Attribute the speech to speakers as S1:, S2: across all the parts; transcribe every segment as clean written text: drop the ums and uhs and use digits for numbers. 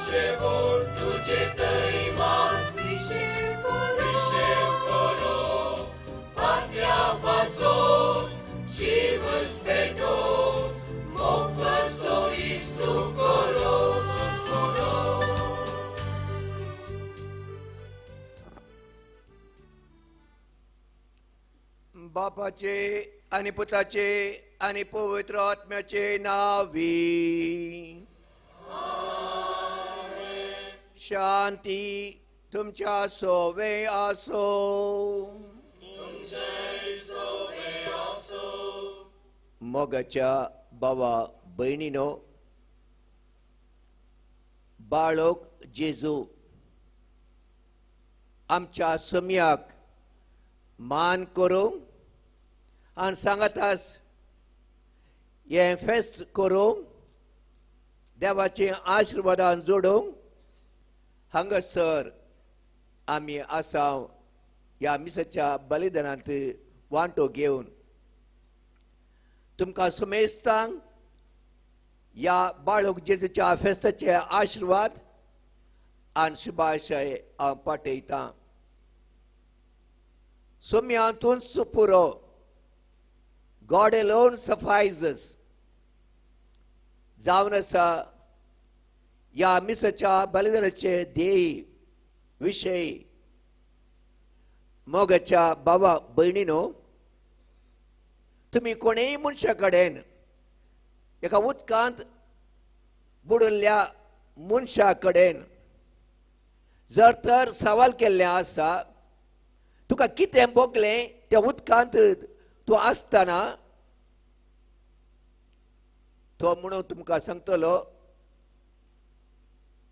S1: शेवट तुजे थंय मात विशेव करो पात्या पासोन जीवस पेटोवन मोग सोयीस तूं करो पुरो.
S2: बापाचे आनी पुताचे आनी पवित्र आत्म्याचे नावी. शांती तुमच्या सोवे आसो. मोगाच्या बाबा भयणीनो, बाळक जेजू आमच्या सम्याक मान करूंक आनी सांगातास हें फेस्त करूंक देवाचे आशिर्वादान जोडूंक हांगासर आमी आसा ह्या मिसाच्या बलिदानांत वांटो घेवन तुमकां सुमेस्तांक ह्या बाळक जेजूच्या फेस्ताचे आशिर्वाद आनी शुभाशय हांव पाठयतां. सोम्यांतूच पुरो. God alone suffices. जावन आसा ह्या मिसाच्या बलिदानाचे ध्येय विशय. मोगाच्या बाबा भयणीनो, तुमी कोणेय मनशा कडेन एका उदकांत बुडिल्ल्या मनशा कडेन जर तर सवाल केल्लें आसा, तुका कितें भोगलें त्या उदकांत तूं आसतना, तो म्हणून तुमकां सांगतलो,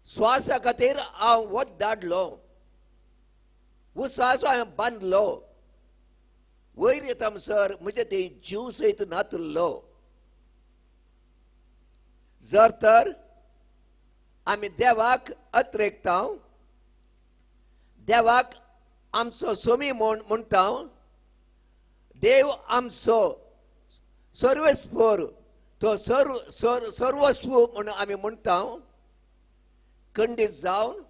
S2: स्वासा खातीर हांव वत धाडलो, उसासो हांवें बांदलो, वयर येता म्हणसर म्हजे ते जीव सयत नातुल्लो. जर तर आमी देवाक अत्रेकता, देवाक आमचो सोमी म्हूण म्हणटा, देव आमचो सर्वेस्पर, तो सर्व सर्वस्व म्हूण आमी म्हणटा, खंडीत जावन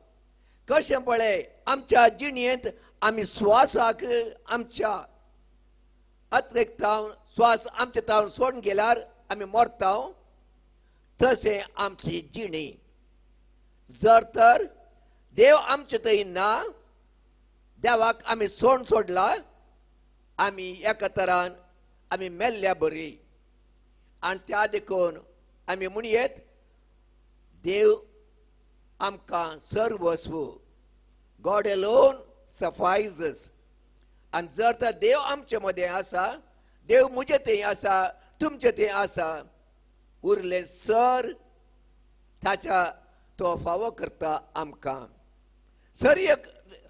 S2: कशें पळय आमच्या जिणेंत आमी स्वासाक आमच्या अत्रेकता स्वास आमच्या तावन सोडून गेल्यार आमी मरता, तशें आमची जिणी. जर तर देव आमचे थंय ना, देवाक आमी सोड सोडला, आमी एका तरान आमी मेल्ल्या बरी. आनी त्या देखून आमी म्हणयेत देव आमकां सर्वस्व, गॉड एलोन सफायजस. आनी जर तर देव आमचे मदें आसा, देव म्हजे थंय आसा, तुमचे थंय आसा, उरलें सर ताच्या तो फावो करता आमकां. सर एक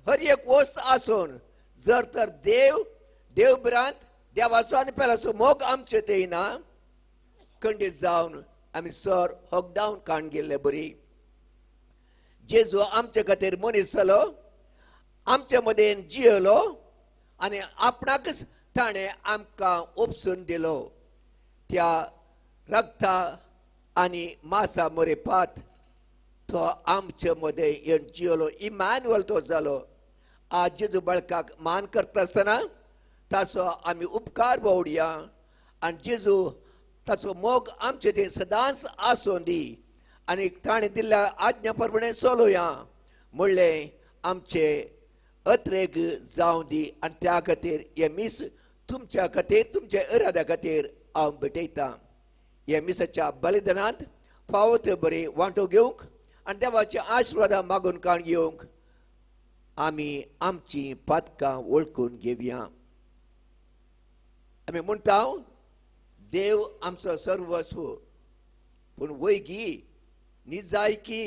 S2: हर एक वस्त आसून जर तर देव देव भिरांत देवाचो आनी पेलाचो मोग आमचे थंय ना, खंडीत जावन आमी सर हॉकडावन काण गेल्ले बरी. जेजू आमचे खातीर मनीस जालो, आमचे मदेन जियेलो आनी आपणाकच ताणें आमकां उपसून दिलो. त्या रक्ता आनी मासा मरेपात तो आमचे मदें येवन जियेलो, इमानुएल तो जालो. आज जेजू बाळकाक मान करता आसतना ताचो आमी उपकार बावडया आनी जेजू ताचो मोग आमचे थंय सदांच आसूं दी आनी ताणें दिल्ल्या आज्ञा प्रमाणे चलोया म्हणलें आमचे अत्रेक जावं दी. आनी त्या खातीर हें मीस तुमच्या खातीर, तुमच्या इराद्या खातीर हांव भेटयतां. ह्या मिसाच्या बलिदानांत फावो ते बरी वांटो घेवंक आनी देवाच्या आशिर्वादां मागून काण घेवंक आमी आमची पातकां वळखून घेवया. आमी म्हणटा देव आमचो सर्वस्व, पूण वयगी निजायकी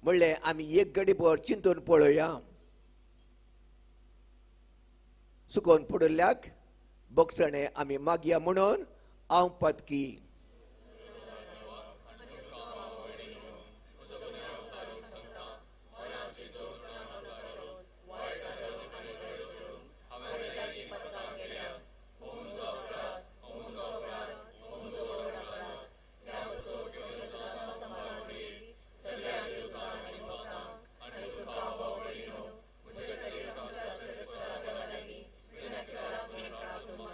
S2: म्हणलें आमी एक गडीभर चिंतून पळोवया. चुकोवन पडिल्ल्याक बोगसणें आमी मागया म्हणून हांव पातकी.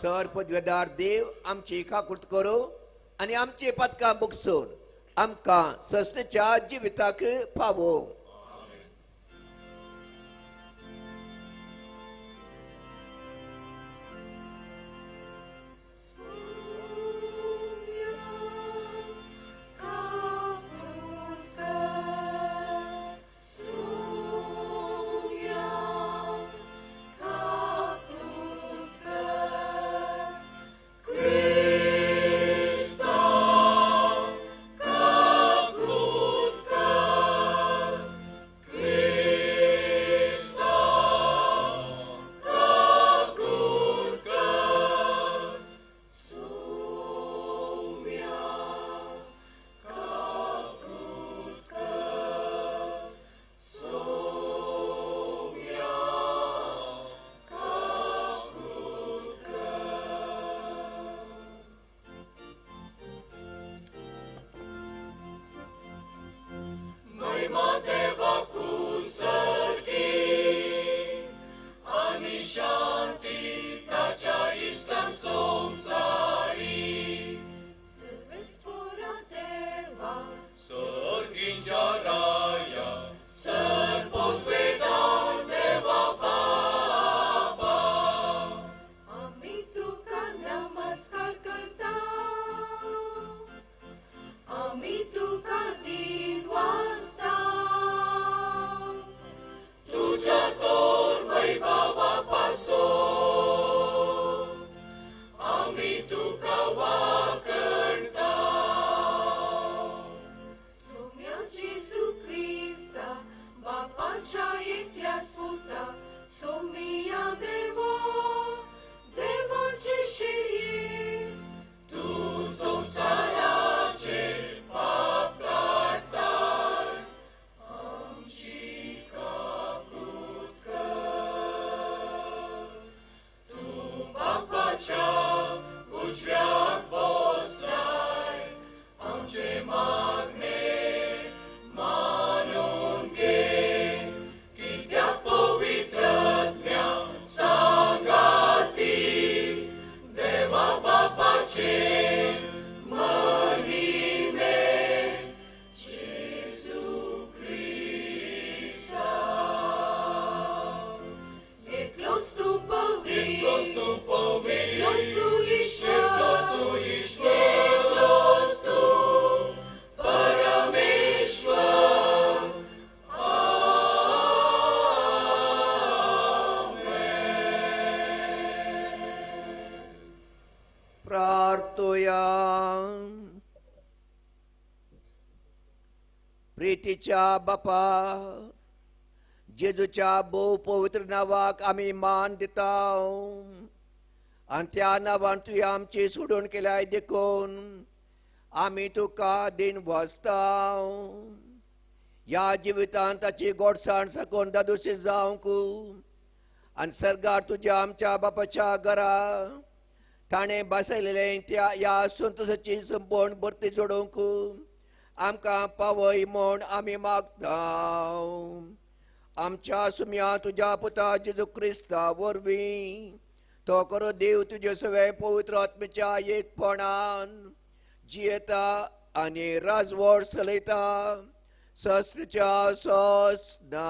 S2: सर पदवेदार देव आमची काकूट करूं आनी आमची पदकां बुकसून आमकां सस्तेच्या जिविताक पावो. प्रीतीच्या बापा जेजूच्या भोव पवित्र नांवाक आमी मान दिता आनी त्या नांवान तुवें आमची सोडून केल्याय देखून आमी तुका दिन वाचता. ह्या जिवितांत ताची गोडसाण साकून दादोशी जावंक आनी सर्गार तुज्या आमच्या बापाच्या घरा ताणें बसयलेलें त्या ह्या संतोशाची संपूर्ण भरती जोडूंक आमकां पावय म्हूण आमी मागता. आमच्या सुम्या तुज्या पुता जेजू क्रिस्ता वरवीं तो करो देव तुजे सगळे पवित्र आत्म्याच्या एकपणान जियेता आनी राजवट चलयता सस्त्रीच्या सस्ना.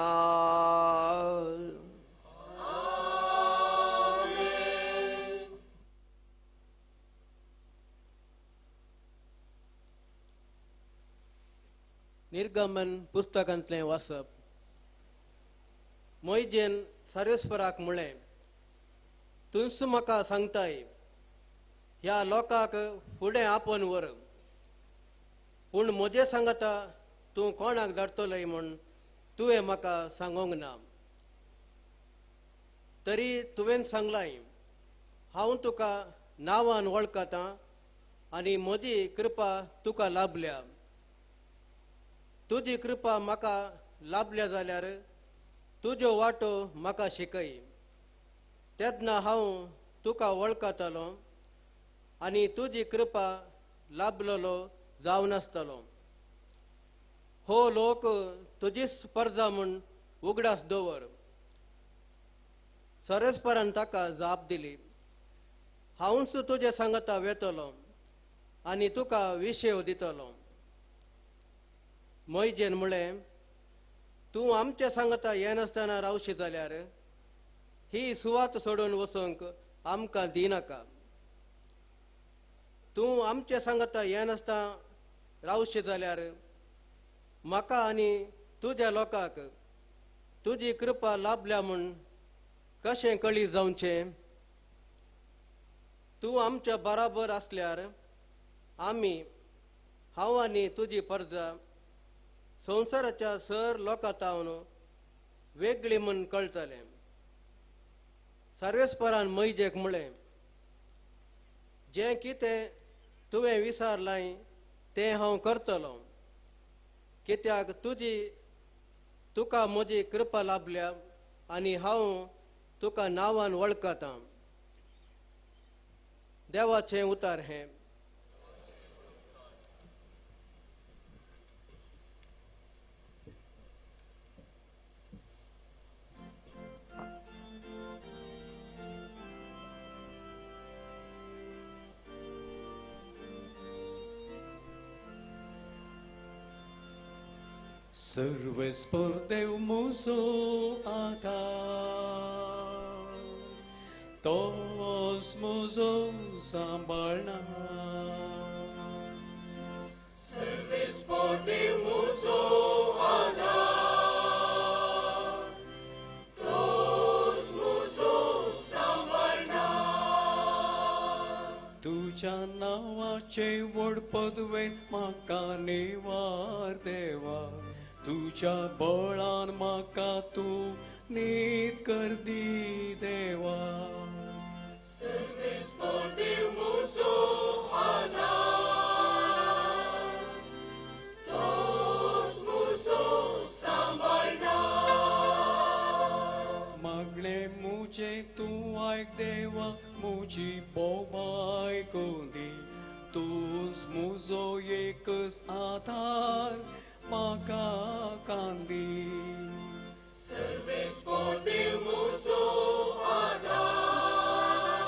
S3: निर्गमन पुस्तकांतलें वाचप. मोयजेन सारेस्वराक म्हळें, तूंच म्हाका सांगताय ह्या लोकांक फुडें आपोवन व्हर, पूण म्हजें सांगता तूं कोणाक धाडटलोय म्हूण तुवें म्हाका सांगूंक ना. तरी तुवें सांगलाय हांव तुका नांवान वळखतां आनी म्हजी कृपा तुका लाभल्या. तुजी कृपा म्हाका लाभल्या जाल्यार तुज्यो वाटो म्हाका शिकय, तेन्ना हांव तुका वळखतलो आनी तुजी कृपा लाभलेलो जावन आसतलो. हो लोक तुजीच परजा म्हूण उगडास दवर. सरेस्परान ताका जाप दिली, हांवूच तुजे सांगता वेतलो आनी तुका विशेव दितलो. मोयजेन म्हळें, तूं आमचे सांगता येनासतना रावशी जाल्यार ही सुवात सोडून वचूंक आमकां दिनाका. तूं आमचे सांगता येनासतना रावशी जाल्यार म्हाका आनी तुज्या लोकांक तुजी कृपा लाभल्या म्हूण कशें कळी जावचें? तूं आमच्या बराबर आसल्यार आमी, हांव आनी तुजी परजा संवसाराच्या सर लोकां तावन वेगळी म्हूण कळटलें. सर्वेस्परान मैजेक म्हळें, जें कितें तुवें विचारलां तें हांव करतलो, कित्याक तुजी तुका म्हजी कृपा लाभल्या आनी हांव तुका नांवान वळखतां. देवाचें उतार हें.
S4: सर्वेस्पर देव म्हजो आधार, तोच म्हजो सांबाळणार.
S1: सर्वेस्पर देव म्हजो आधार, तोच म्हजो सांबाळणार.
S4: तुज्या नांवाचें व्हड पदवेन म्हाका निवार देवा, तुज्या बळान म्हाका तूं नीत कर दी देवा.
S1: सर्वेस्पर देव म्हजो आधार, तोच म्हजो सांबाळणार.
S4: मागणें म्हजें तूं आयक देवा, म्हजी बोबाय आयकूं दी, तूंच म्हजो एकच आधार म्हाका कांदी.
S1: सर्वेस्पर देव म्हजो आधार,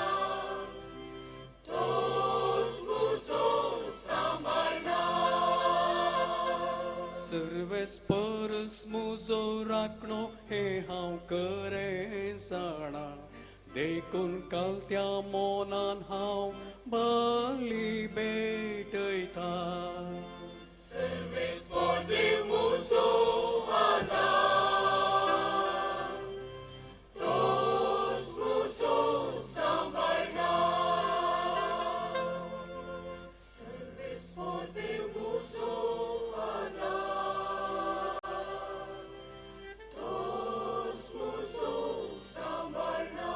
S1: तोच म्हजो सांबाळणार.
S4: सर्वेस्परच म्हजो राखणो हें हांव खरें जाणा, देखून कालत्या मोनान हांव बली भेटयता.
S1: सर्वेस्पर देव म्हजो आधार, तोच म्हजो सांबाळणार. सर्वेस्पर देव म्हजो आधार, तोच म्हजो सांबाळणार.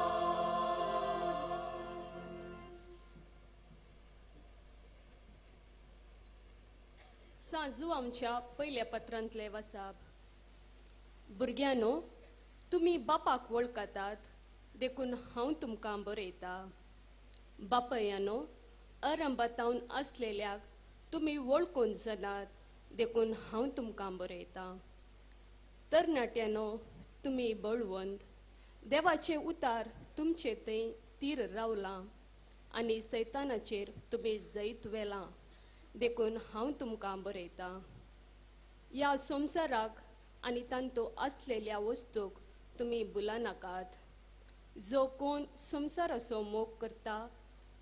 S5: सांजू आमच्या पयल्या पत्रांतले वसाब. भुरग्यांनो, तुमी बापाक वळखतात देखून हांव तुमकां बरयता. बापयानो, अरंभातावन आसलेल्याक तुमी वळखून जालात देखून हांव तुमकां बरयता. तरणाट्यानो, तुमी बळवंत, देवाचे उतार तुमचे थंय तीर रावलां आनी सैतानाचेर तुमी जैत व्हेलां देखून हांव तुमकां बरयता. ह्या संवसाराक आनी तांतू आसलेल्या वस्तूक तुमी भुलानाकात. जो कोण संवसाराचो मोग करता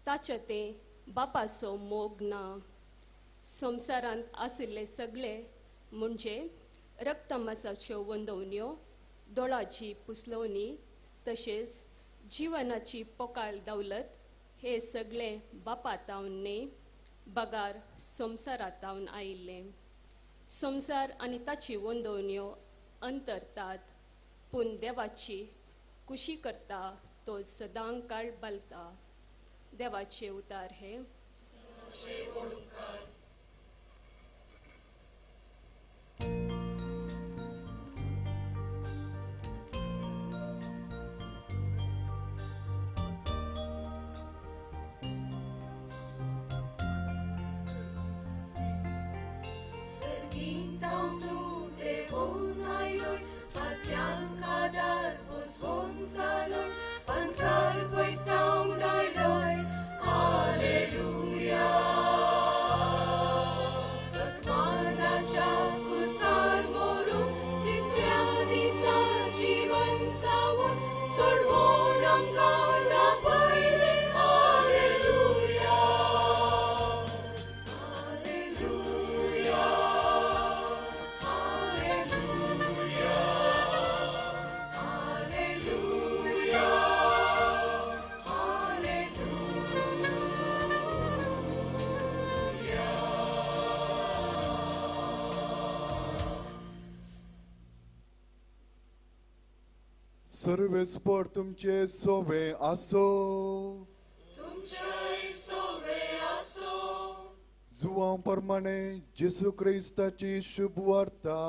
S5: ताचे तें बापाचो मोग ना. संवसारांत आशिल्ले सगळे म्हणजे रक्तमासाच्यो वंदवण्यो, दोळाची पुसलवणी, तशेंच जिवनाची पोकाळ दौलत हे सगळे बापातावन न्हय बगार संवसारातावन आयिल्ले. संवसार आनी ताची वंदवण्यो अंतरतात, पूण देवाची कुशी करता तो सदां काळ बालता. देवाचे उतार हे.
S1: Gonzalo, pantrar pues down I
S6: सर्वेस्पर तुमचे सोवे आसो.
S1: तुमचे सोवे आसो.
S6: जुवां प्रमाणे जेसू क्रिस्ताची शुभ वार्ता.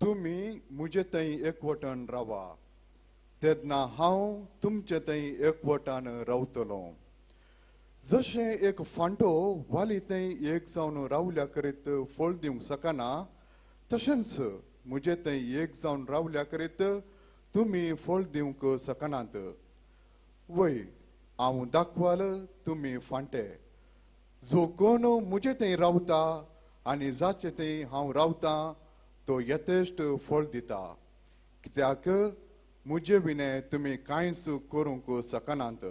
S6: तुमी म्हजे थंय एकवटान रावा तेन्ना हांव तुमचे थंय एकवटान रावतलो. जशें एक फांटो वाली थंय एक जावन रावल्या करीत फळ दिवंक शकना तशेंच म्हजे थंय एक जावन रावल्या करीत तुमी फळ दिवंक शकनात. वय हांव दाखवाल तुमी फांटे. जो कोण म्हजे थंय रावता आनी जाचे थंय हांव रावतां तो यथेश्ट फळ दिता. कित्याक म्हजे विणे तुमी कांयच करूंक शकनात.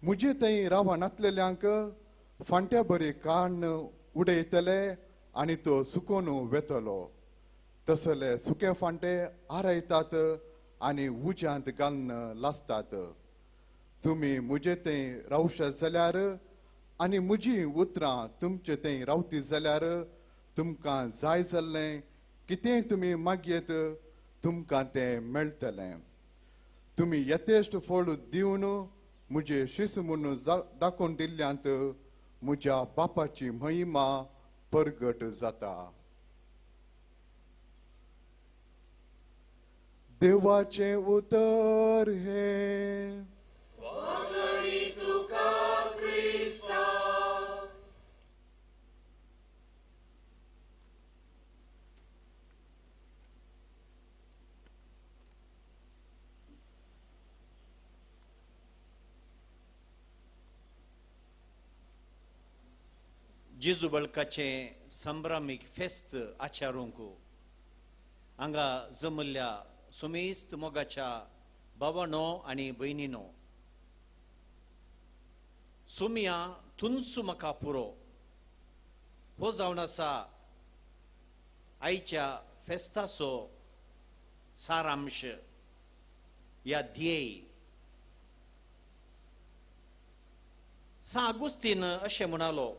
S6: म्हजे थंय रावनातलेल्यांक फांट्या बरी कान उडयतले आनी तो सुकोन वेतलो. तसले सुके फांटे आरायतात आनी उज्यांत घालून लासतात. तुमी म्हजे थंय रावशात जाल्यार आनी म्हजी उतरां तुमचे थंय रावती जाल्यार तुमकां जाय जाल्लें कितेंय तुमी मागयेत तुमकां तें मेळटलें. तुमी यथेश्ट फळ दिवन म्हजे शिस म्हूण दाखोवन दिल्ल्यांत म्हज्या बापाची महिमा परगट जाता. देवाचें उतर हें.
S7: जेजू बळकाचें संभ्रामीक फेस्त आचारूंक हांगा जमल्ल्या सुमेस्त मोगाच्या भावानो आनी भयणीनो, सुमिया तुनसू म्हाका पुरो हो जावन आसा आयच्या फेस्ताचो सारांश या ध्येय. सा आगुस्तीन अशें म्हणालो,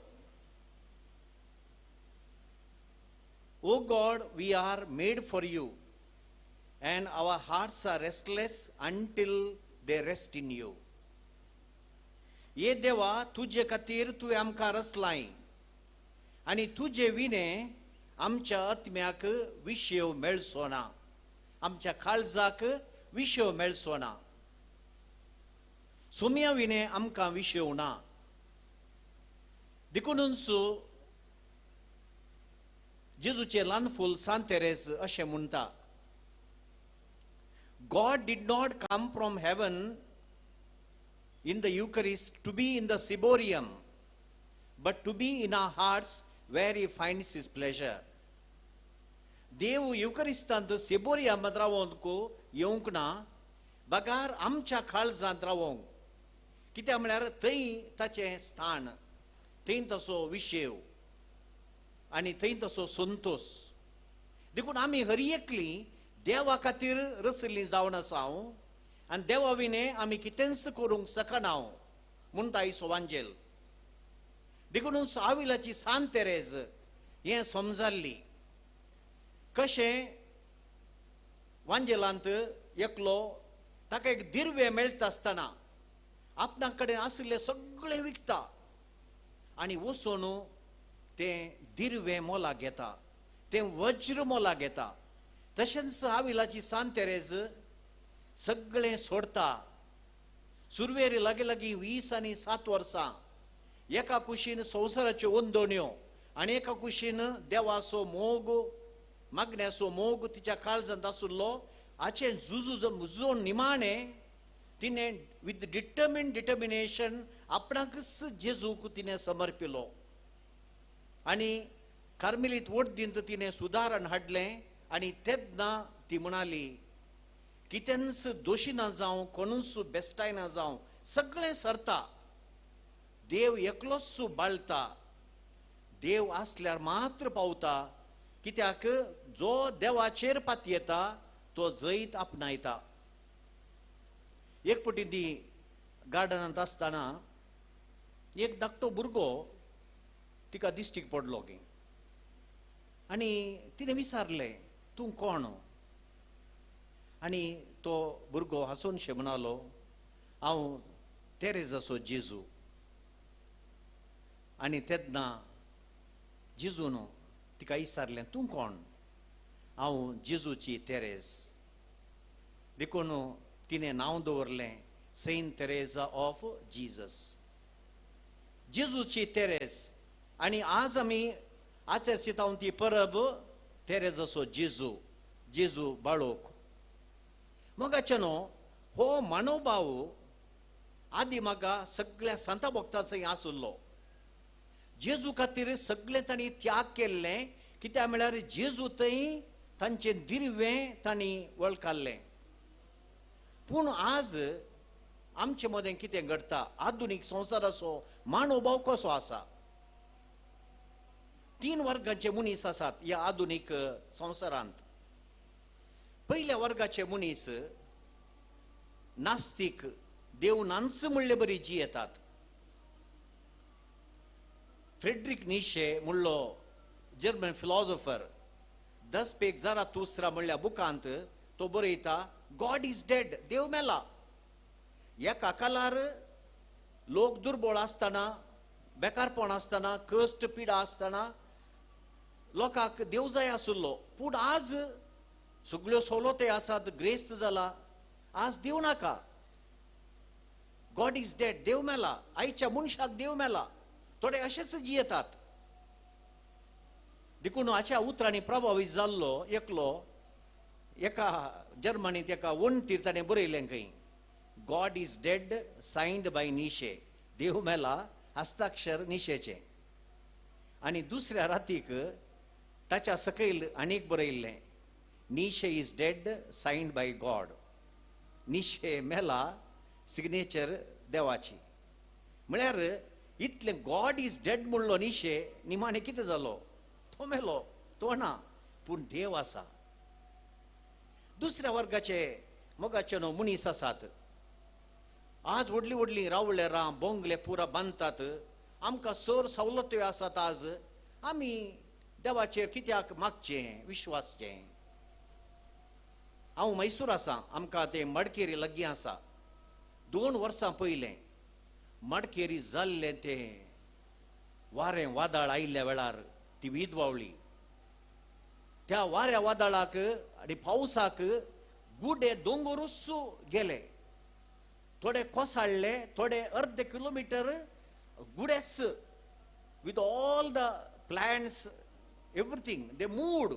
S7: O God, we are made for you, and our hearts are restless until they rest in you. ये देवा, तुजे खातीर तुवें आमकां रचलाय आनी तुजे विणे आमच्या आत्म्याक विशेव मेळचो ना, आमच्या काळजाक विशेव मेळचो ना. सोम्या विणे आमकां विशेव ना. देखूनच जेजूचें ल्हान फूल सांत तेरेज अशें म्हणटा, God did not come from heaven in the Eucharist to be in the ciborium, but to be in our hearts where he finds his pleasure. देव युकरिस्तांत सिबोरियमांत रावोंक येवंक ना, बगार आमच्या काळजांत रावोंक. कित्याक म्हळ्यार थंय ताचें स्थान, थंय तसो विशेव आनी थंय तसो संतोश. देखून आमी हर एकली देवा खातीर रचल्ली जावन आसा आनी देवा विणे आमी कितेंच करूंक शकना म्हणटा आयचो वांजेल. देखून आविलाची सांत तेरेज हें समजाल्ली. कशें वांजेलांत एकलो ताका एक दिर्वे मेळटा आसतना आपणा कडेन आशिल्लें सगळें विकता आनी वचून तें दिर्वे मोलाक घेता, तें वज्र मोलाक घेता. तशेंच आविलाची सांत तेरेज सगळें सोडता. सुरवेर लागीं लागीं 20 आनी 7 वर्सां एका कुशीन संवसाराच्यो ओंदोण्यो आनी एका कुशीन देवाचो मोग, मागण्याचो मोग तिच्या काळजांत आशिल्लो. हाचें झुजू झुजून निमाणें तिणें विथ डिटर्मिन डिटर्मिनेशन आपणाकच जेजूक तिणें समर्पिलो आनी कार्मेलीत वटदींत तिणें सुदारण हाडलें. आनी तेन्ना ती म्हणाली, कितेंच दोशी ना जावं, कोणूच बेस्टायना जावं, सगळें सरता, देव एकलोच बाळता, देव आसल्यार मात्र पावता. कित्याक जो देवाचेर पातयेता तो जैत आपणायता. एक पटी ती गार्डनांत आसतना एक धाकटो भुरगो तिका दिश्टीक पडलो की आनी तिणें विचारलें, तूं कोण? आनी तो भुरगो हांसून शे म्हणालो, हांव तेरेजाचो जेजू. आनी तेन्ना जेजून तिका विचारलें, तूं कोण? हांव जेजूची तेरेज. देखून तिणें नांव दवरलें सेंट तेरेजा ऑफ जीजस, जेजूची तेरेज. आनी आज आमी आचरिता ती परब तेरेजाचो जेजू, जेजू बाळोक. मोगाच्यानो हो मानवभाव आदी म्हाका सगळ्या सांता भक्ताचो आशिल्लो. जेजू खातीर सगळें तांणी त्याग केल्लें. कित्याक म्हळ्यार जेजू थंय तांचें दिर्वें तांणी वळखाल्लें. पूण आज आमचे मदें कितें घडटा? आधुनीक संवसाराचो मानवभाव कसो आसा? 3 वर्गाचे मनीस आसात ह्या आधुनीक संवसारांत. पयल्या वर्गाचे मनीस नास्तीक, देव नांच म्हणले बरी जियेतात. फ्रेडरिक निशे म्हणलो जर्मन फिलॉसॉफर, दस पेक जरा तुसरा म्हणल्या बुकांत तो बरयता, गॉड is dead, देव मेला. एका कालार लोक दुर्बळ आसतना, बेकारपण आसतना, कश्ट पिडा आसतना लोकांक देव जाय आशिल्लो. पूण आज सगळ्यो सवलती आसात, ग्रेस्त जाला, आज देव नाका. गॉड is dead, देव मेला. आयच्या मनशाक देव मेला. थोडे अशेच जियेतात. देखून अशा उतरांनी प्रभावीत जाल्लो एकलो एका जर्मनींत एका वणटीर ताणें बरयलें खंय, God is dead signed by Nietzsche, देव मेला हस्ताक्षर निशेचें. आनी दुसऱ्या रातीक ताच्या सकयल आनीक बरयल्लें, Nietzsche is dead signed by God, Nietzsche मेला सिग्नेचर देवाची. म्हळ्यार इतलें गॉड is dead म्हणलो निशे, निमाणें कितें जालो? तो मेलो, तो ना, पूण देव आसा. दुसऱ्या वर्गाचे मोगाचे न्हू मनीस आसात. आज व्हडलीं व्हडलीं रावळेरां बोंगले पुरा बांदतात, आमकां सर सवलत्यो आसात. आज आमी देवाचेर कित्याक मागचें, विश्वासचें? हांव मैसूर आसा, आमकां तें मडकेरी लागीं आसा. 2 वर्सां पयलें मडकेरी जाल्लें तें वारें वादळ आयिल्ल्या वेळार ती वीज व्हांवली. त्या वाऱ्या वादळाक आनी पावसाक गुडे दोंगरूच गेले, थोडे कोसळ्ळे, थोडे अर्दे kilometre गुडेच with all the plants everything they moved.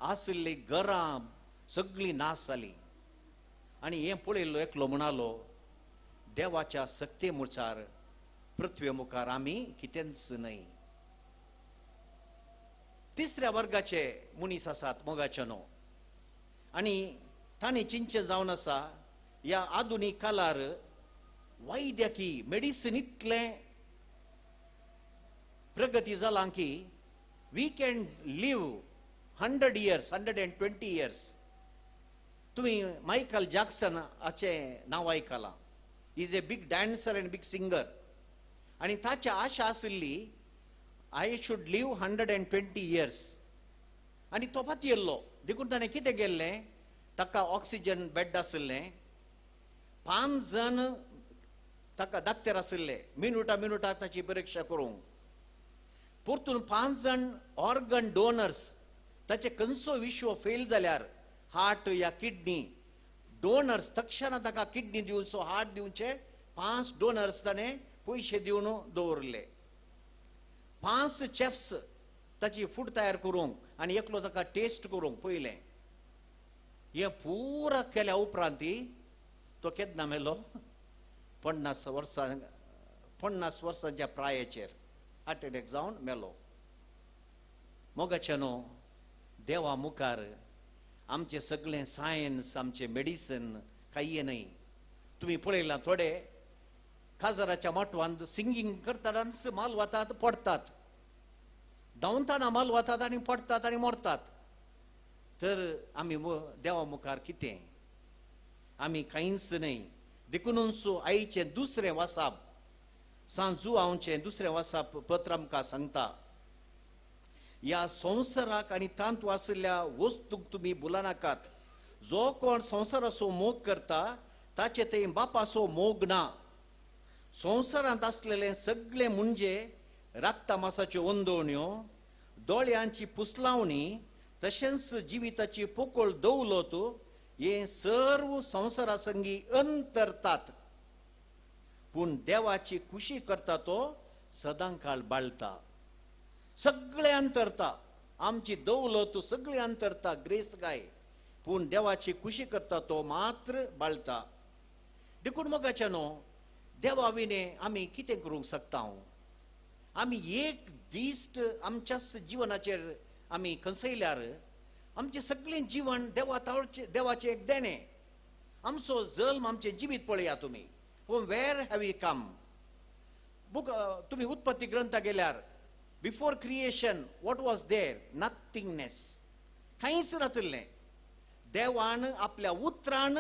S7: आशिल्ली घरां सगळीं नाश जाली. आनी हें पळयल्लो एकलो म्हणालो, देवाच्या सक्ते मुखार पृथ्वे मुखार आमी कितेंच न्हय. तिसऱ्या वर्गाचे मनीस आसात मोगाचे न्हू, आनी तांणी चिंतचें जावन आसा ह्या आधुनीक काळार वैद्यकी मेडिसीन इतलें प्रगती जालां की we can live 100 years, 120 years. तुमी मायकल जॅक्सन हाचें नांव आयकलां, is a big dancer and big singer. आनी ताची आशा आशिल्ली I should live 120 years. आनी तो फातयेल्लो. देखून ताणें कितें केल्लें, ताका ऑक्सिजन बेड आशिल्लें, 5 जाण ताका डाक्टर आशिल्ले, मिनुटा मिनुटा ताची परिक्षा करूंक. परतून 5 जाण ऑर्गन डोनर्स, ताचे खंयचो विश्व फेल जाल्यार हार्ट या किडनी डोनर्स तक्षणा ताका किडनी दिवचो, हार्ट दिवचे 5 डोनर्स ताणें पयशे दिवन दवरले. 5 चेफ्स ताची फूड तयार करूंक आनी एकलो ताका टेस्ट करूंक पयलें. हें पुरा केल्या उपरांत तो केन्ना मेलो? 50 वर्सां, 50 वर्सांच्या प्रायेचेर हार्ट एटॅक जावन मेलो. मोगाचे न्हू, देवा मुखार आमचें सगळें सायन्स, आमचें मेडिसन कांय न्हय. तुमी पळयलां थोडे काजराच्या माटवांत सिंगींग करतानाच माल वतात पडटात, धांवताना माल वतात आनी पडटात आनी मरतात. तर आमी देवा मुखार कितें? आमी कांयच न्हय. देखूनच आईचें दुसरें वासाप, सांजुआंवचें दुसरें वासाप पत्र आमकां सांगता, ह्या संवसाराक आनी तांतू आशिल्ल्या वस्तूक तुमी भुलनाकात. जो कोण संवसाराचो मोग करता ताचे थंय बापाचो मोग ना. संवसारांत आसलेलें सगळें म्हणजे राखता मासाच्यो अंदोवण्यो, दोळ्यांची पुसलावणी, तशेंच जिविताची पोकळ दवलत, हे सर्व संवसारा संगी अंतरतात. पूण देवाची खुशी करता तो सदांकाळ बाळता. सगळें अंतरता, आमची दवलत सगळें अंतरता, ग्रेस्त काय, पूण देवाची खुशी करता तो मात्र बाळता. देखून मोगाच्या न्हू, देवा विणे आमी कितें करूंक शकता? आमी एक दीस आमच्याच जिवनाचेर आमी खंसयल्यार आमचें सगळें जिवन देवा देवाचें एक देणें. आमचो जल्म, आमचें जिवीत पळया तुमी, पूण वेर have you come? Book तुमी उत्पत्ती ग्रंथा गेल्यार before creation what was there? Nothingness, कांयच नातिल्लें. देवान आपल्या उतरान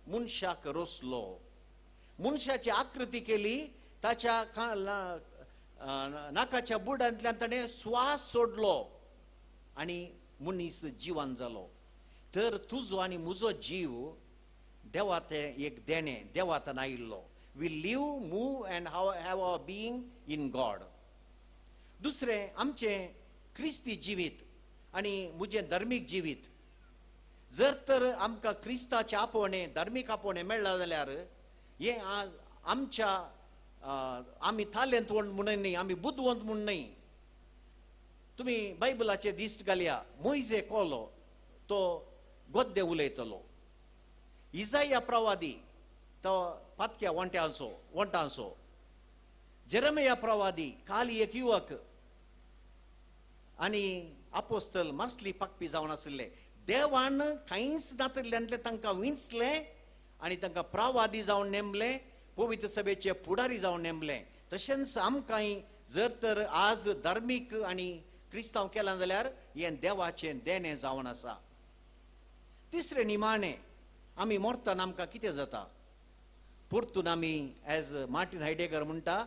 S7: मनशाक रोसलो, मनशाची आकृती केली, ताच्या नाकाच्या बुडांतल्यान ताणें स्वास सोडलो आनी मनीस जिवन जालो. तर तुजो आनी म्हजो जीव देवा तें एक देणें, देवातान आयिल्लो. We live, move and have our being in God. दुसरें आमचें क्रिस्ती जिवीत आनी म्हजें धर्मीक जिवीत, जर तर आमकां क्रिस्ताचें आपोवणें, धार्मीक आपोवणें मेळ्ळां जाल्यार हें आज आमच्या आमी तालेंतवंत म्हूण न्हय, आमी बुदवंत म्हूण न्हय. तुमी बायबलाचेर दिश्ट घालया, मोयजे कोलो तो गोद्दे उलयतलो, इजाया प्रवादी तो पातक्या वंटांचो, जेरमया प्रवादी काली एक युवक आनी आपोस्तल मासली पाकपी जावन आशिल्ले. देवान कांयच नातिल्ल्यांतलें तांकां विंचलें आनी तांकां प्रवादी जावन नेमलें, पवित्र सभेचे फुडारी जावन नेमलें. तशेंच आमकांय जर तर आज धार्मीक आनी क्रिस्तांव केलां जाल्यार हें देवाचें देणें जावन आसा. तिसरें निमाणें, आमी मरतना आमकां कितें जाता? परतून आमी एज मार्टीन हायडेगर म्हणटा,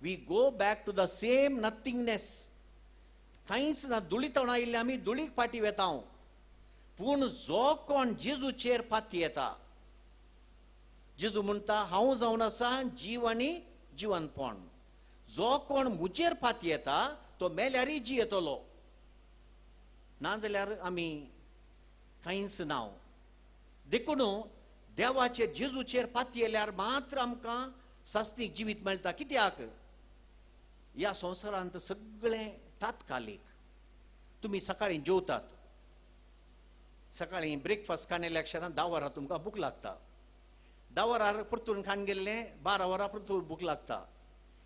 S7: we go back to the same nothingness. कांयच ना, धुळींत आयिल्ले आमी धुळीक फाटी वेता. पूण जो कोण जेजूचेर फाती येता, जेजू म्हणटा हांव जावन आसा जीव आनी जिवनपण. जो कोण म्हजेर फाती येता तो मेल्यारय जियेतलो, नाजाल्यार आमी कांयच ना. देखून देवाचेर जेजूचेर फाती येयल्यार मात्र आमकां सासणीक जिवीत मेळटा. कित्याक? ह्या संवसारांत सगळें तात्कालीक. तुमी सकाळीं जेवतात, सकाळीं ब्रेकफास्ट खाण क्षणान 10 वरां तुमकां भूक लागता, 10 वरां परतून खाण गेल्लें 12 वरां परतून भूक लागता.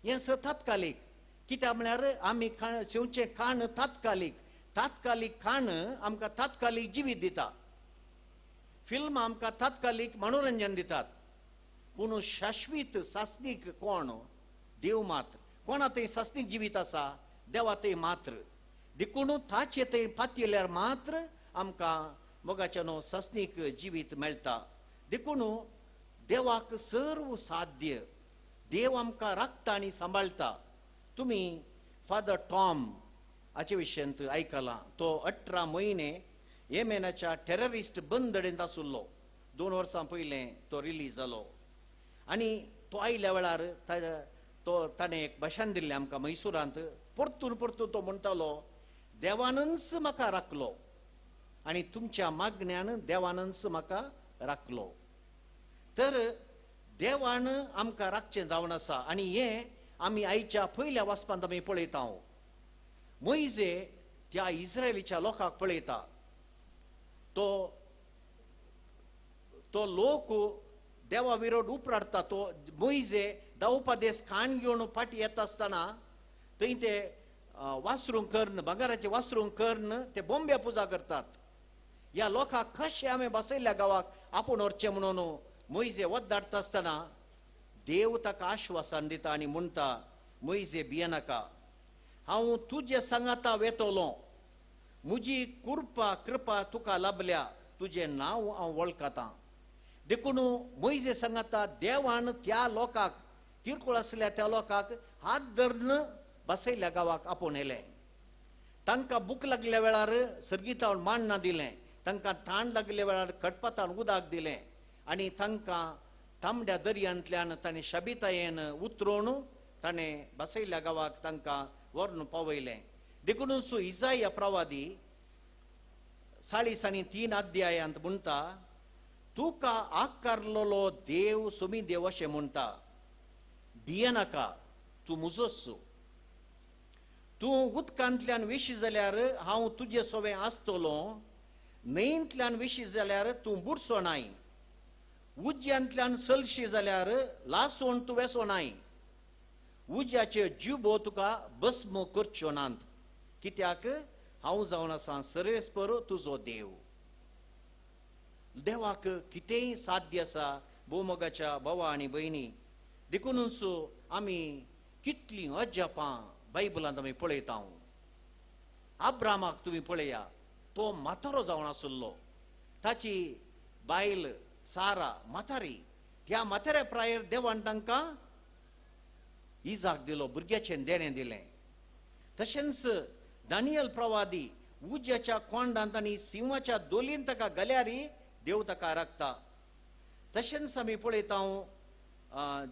S7: हें सगळें तात्कालीक. कित्याक म्हळ्यार आमी जेवचें खाण तात्कालीक, तात्कालीक खाण आमकां तात्कालीक जिवीत दिता. फिल्मां आमकां तात्कालीक मनोरंजन दितात, पूण शाश्वीत सासणीक कोण? देव मात्र. कोणा थंय सासणीक जिवीत आसा? देवा थंय मात्र. देखून ताचे थंय पातयेल्यार मात्र आमकां मोगाच्या न्हू सासणीक जिवीत मेळटा. देखून देवाक सर्व साध्य, देव आमकां राखता आनी सांबाळटा. तुमी फादर टॉम हाचे विशयांत आयकलां, तो 18 म्हयने येमेनाच्या टेररिस्ट बंदडेंत आशिल्लो. 2 वर्सां पयलें तो रिलीज जालो आनी तो आयल्या वेळार तो ताणें एक भाशण दिल्लें आमकां मैसुरांत. परतून परतून तो म्हणटालो, देवानच म्हाका राखलो आनी तुमच्या मागण्यान देवानच म्हाका राखलो. तर देवान आमकां राखचें जावन आसा आनी हें आमी आयच्या पयल्या वाचपांत आमी पळयता. मोयजे त्या इस्रायलीच्या लोकांक पळयता, तो तो लोक देवा विरोध उपराडटा. तो मोयजे दावपा देश खाण घेवन फाटी येता आसतना थंय ते वासरूंक कर्ण, भांगराचें वासरूंक कर्ण ते बोंब्या पुजा करतात. ह्या लोकांक कशें आमी बसयल्ल्या गांवाक आपूण व्हरचें म्हणून मोयजे वत धाडटा आसतना देव ताका आश्वासन दिता आनी म्हणटा, मोयजे भियेनाका, हांव तुजे सांगाता वेतलो, म्हजी कृपा कृपा तुका लाभल्या, तुजें नांव हांव वळखतां. देखून मोयजे सांगाता देवान त्या लोकांक, किरकोळ आसल्या त्या लोकांक हात धरून बसयल्या गांवाक आपोवन येयलें. तांकां भूक लागल्या वेळार सर्गीतान माण्णा दिलें, तांकां ताण लागल्या वेळार खटपातान उदक दिलें आनी तांकां तांबड्या दर्यांतल्यान ताणें शबितायेन उतरोवन ताणें बसयल्या गांवाक तांकां व्हरून पावयलें. देखूनच इजाया प्रवादी 43 अध्यायांत म्हणटा, तुका आकारलेलो देव सुमी देव अशें म्हणटा, भियेनाका, तूं म्हजोच, तूं उदकांतल्यान वेशी जाल्यार हांव तुजे सोवें आसतलो, न्हंयंतल्यान वेशी जाल्यार तूं बुडचो नाय, उज्यांतल्यान चलशी जाल्यार लासून तूं वेसो नाय, उज्याचे जिबो तुका भस्म करच्यो नात, कित्याक हांव जावन आसा सर्वेस्पर तुजो देव. देवाक कितेंय साध्य आसा भोवमोगाच्या भावा आनी भयणी. देखूनच आमी कितलीं अजापां बायबलांत आमी पळयता. आब्रामाक तुमी पळया, तो म्हातारो जावन आशिल्लो, ताची बायल सारा म्हातारी, त्या म्हाताऱ्या प्रायर देवान तांकां इजाक दिलो, भुरग्याचें देणें दिलें. तशेंच दानियल प्रवादी उज्याच्या कोंडांत आनी सिंहाच्या दोलीन ताका घाल्यारी देव ताका राखता. तशेंच आमी पळयता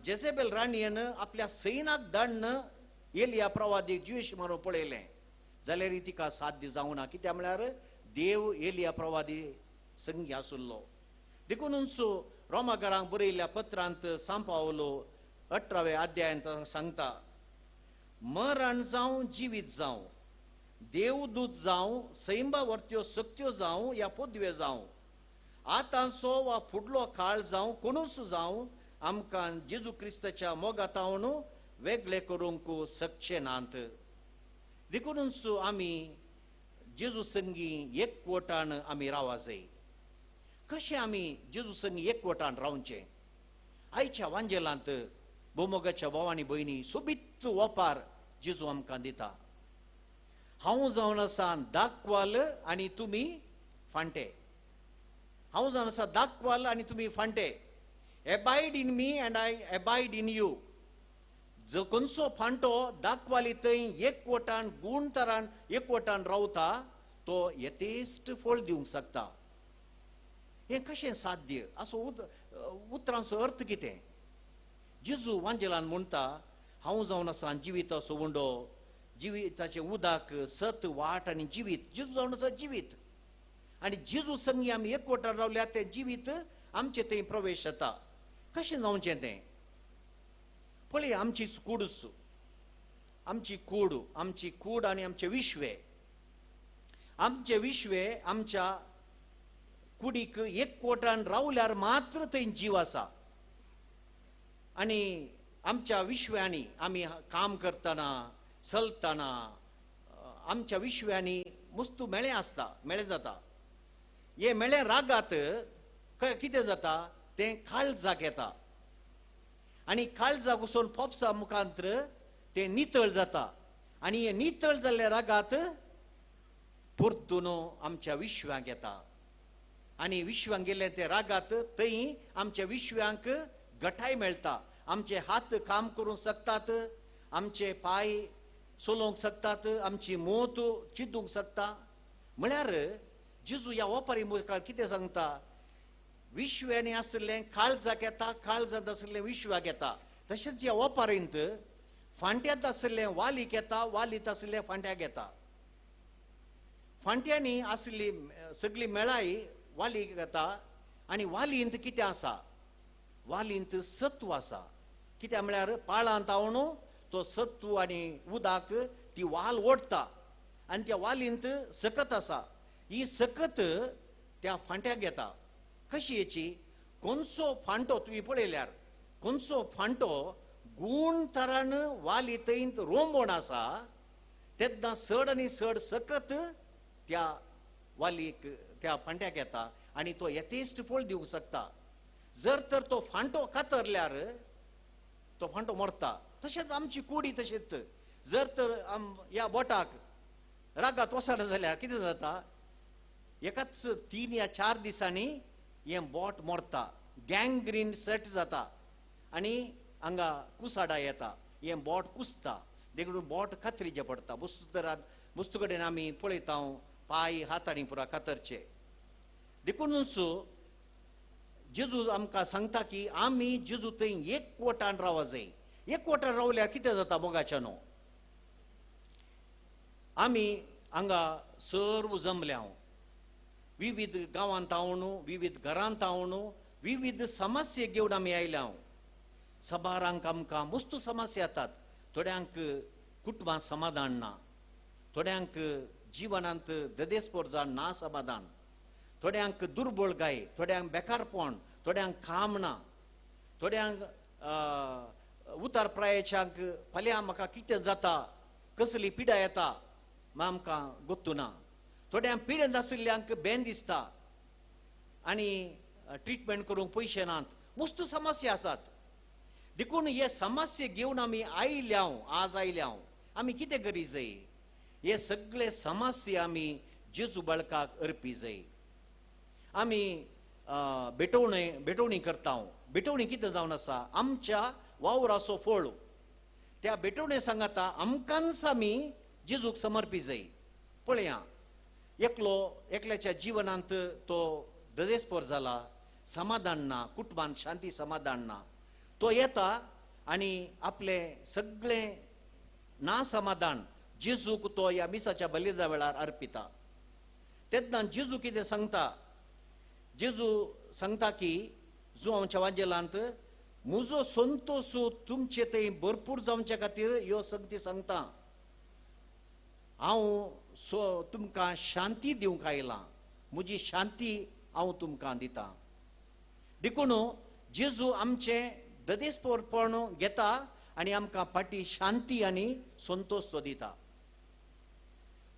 S7: जेझेबेल राणयेन आपल्या सैनाक धाडून एलिया प्रवादीक जिवेश मारून पळयलें जाल्यार तिका साध्य जावना, कित्याक म्हळ्यार देव एलिया प्रवादी संगी आशिल्लो. देखूनच रोमाकारांक बरयल्ल्या पत्रांत सांत पावलो 18व्या अध्यायांत सांगता, मरण जावं जिवीत जावं, देवदूत जावं, सैंबा वरत्यो सक्त्यो जावं या पदव्यो जावं, आतांचो वा फुडलो काळ जावं, कोणूच जावं, आमकां जेजू क्रिस्ताच्या मोगातावन वेगळे करूंक शकचे नात. देखूनच आमी जेजू संगी एकवटान आमी रावा जाय. कशें आमी जेजू संगी एकवटान रावचें? आयच्या वांजेलांत भोवमोगाच्या भाव आनी भयणी सोबीत ओपार जेजू आमकां दिता. हांव जावन आसा दाखवाल आनी तुमी फांटे, हांव जावन आसा दाखवाल आनी तुमी फांटे. Abide in me and I abide in you. जो खंयचो फांटो दाखवाली थंय एकवटान गुणतरान एकवटान रावता तो यथेश्ट फळ दिवंक शकता. हें कशें साध्य? असो उतरांचो अर्थ कितें? जेजू वांजेलान म्हणटा, हांव जावन आसा जिविताचो उंडो, जिविताचें उदक, सत, वाट आनी जिवीत. जेजू जावन आसा जिवीत आनी जेजू संगी आमी एकवटान रावल्या तें जिवीत आमचे थंय प्रवेश जाता. कशें जावचें तें? पळय, आमची कूड, आमची कूड, आमची कूड आनी आमचे विश्वे, आमचे विश्वे आमच्या कुडीक एकवटान रावल्यार मात्र थंय जीव आसा. आनी आमच्या विश्व्यांनी आमी काम करतना, चलतना आमच्या विश्व्यांनी मुस्तू मेळें आसता, मेळें जाता. हे मेळें रागात कितें जाता? तें काळजाक येता आनी काळजाक वचून पोपसा मुखांत्र तें नितळ जाता आनी हें नितळ जाल्ल्या रागात परतून आमच्या विश्वांक येता आनी विश्वांक गेल्ले ते रागात थंय आमच्या विश्वांक गटाय मेळटा. आमचे हात काम करूंक शकतात, आमचे पांय चलोवंक शकतात, आमची मोत चिंतूंक शकता. म्हळ्यार जेजू ह्या ओपारी मुखार कितें सांगता? विश्व्यांनी आशिल्लें काळजाक येता, काळजांत आशिल्लें विश्वाक येता. तशेंच ह्या ओपारींत फांट्यांत आशिल्लें वालीक येता, वालींत आशिल्लें फांट्याक येता. फांट्यांनी आशिल्ली सगळी मेळाय वालीक येता आनी वालींत कितें आसा? वालींत सत्व आसा. कित्याक म्हळ्यार पाळांत हांव तो सत्व आनी उदक ती वाल ओडटा आनी त्या वालींत सकत आसा. ही सकत त्या फांट्याक येता. कशी येची? कोणसो फांटो तुमी पळयल्यार कोणसो फांटो गूण तरान वाली थंय रोंबण आसा तेन्ना चड आनी चड सकत त्या वालीक, त्या फांट्याक येता आनी तो यथेश्ट फळ दिवंक शकता. जर तर तो फांटो कातरल्यार तो फांटो मरता. तशेंच आमची कुडी तशेंच जर तर ह्या बोटाक रागात वचना जाल्यार कितें जाता, एकाच 3 या 4 दिसांनी हें बोट मरता, गँग्रीन सेट जाता आनी हांगा कुसाडा येता, हें बोट कुसता, देखून बोट कातरीचें पडटा. वस्तू कडेन आमी पळयता पांय हातांनी पुरा कातरचे. देखूनच जेजू आमकां सांगता की आमी जेजू थंय एकवटान रावा जाय. एकवटान रावल्यार कितें जाता मोगाच्या न्हू, आमी हांगा सर्व जमल्या, विविध गांवांत हांव, विविध घरांत हांव, विविध समस्या घेवन आमी आयल्या. सबारांक आमकां वस्तू समस्या येतात, थोड्यांक कुटुंबांत समाधान ना, थोड्यांक जिवनांत ददेसपोर जावन ना समाधान, थोड्यांक दुर्बळ गाय, थोड्यांक बेकारपण, थोड्यांक काम ना, थोड्यांक उतार प्रायेच्यांक फाल्यां म्हाका कितें जाता, कसली पिडा येता आमकां गोत्तू ना, थोड्यांक पिडेन आशिल्ल्यांक बेन दिसता आनी ट्रिटमेंट करूंक पयशे नात, वस्तू समस्या आसात. देखून हे समस्या घेवन आमी आयल्या, आज आयल्या, आमी कितें करी जाय, हे सगळे समस्या आमी जेजू बाळकाक अर्पी जाय. आमी भेटवणी करता. भेटवणी कितें जावन आसा, आमच्या वावराचो फळ. त्या भेटवणे सांगाता आमकांच आमी जेजूक समर्पी जाय. पळया, एकलो एकल्याच्या जिवनांत तो ददेसपोर जाला, समाधान ना, कुटुंबांत शांती समाधान ना, तो येता आनी आपलें सगळें ना समाधान जेजूक तो ह्या मिसाच्या बलिदा वेळार अर्पिता. तेन्ना जेजू कितें सांगता, जेजू सांगता की जुवांच्या वाजेलांत म्हजो संतोश तुमचे थंय भरपूर जावचे खातीर ह्यो संगती सांगता. हांव सो तुमकां शांती दिवंक आयलां, म्हजी शांती हांव तुमकां दिता. देखून जेजू आमचें ददेसपोरपण घेता आनी आमकां फाटी शांती आनी संतोश तो दिता.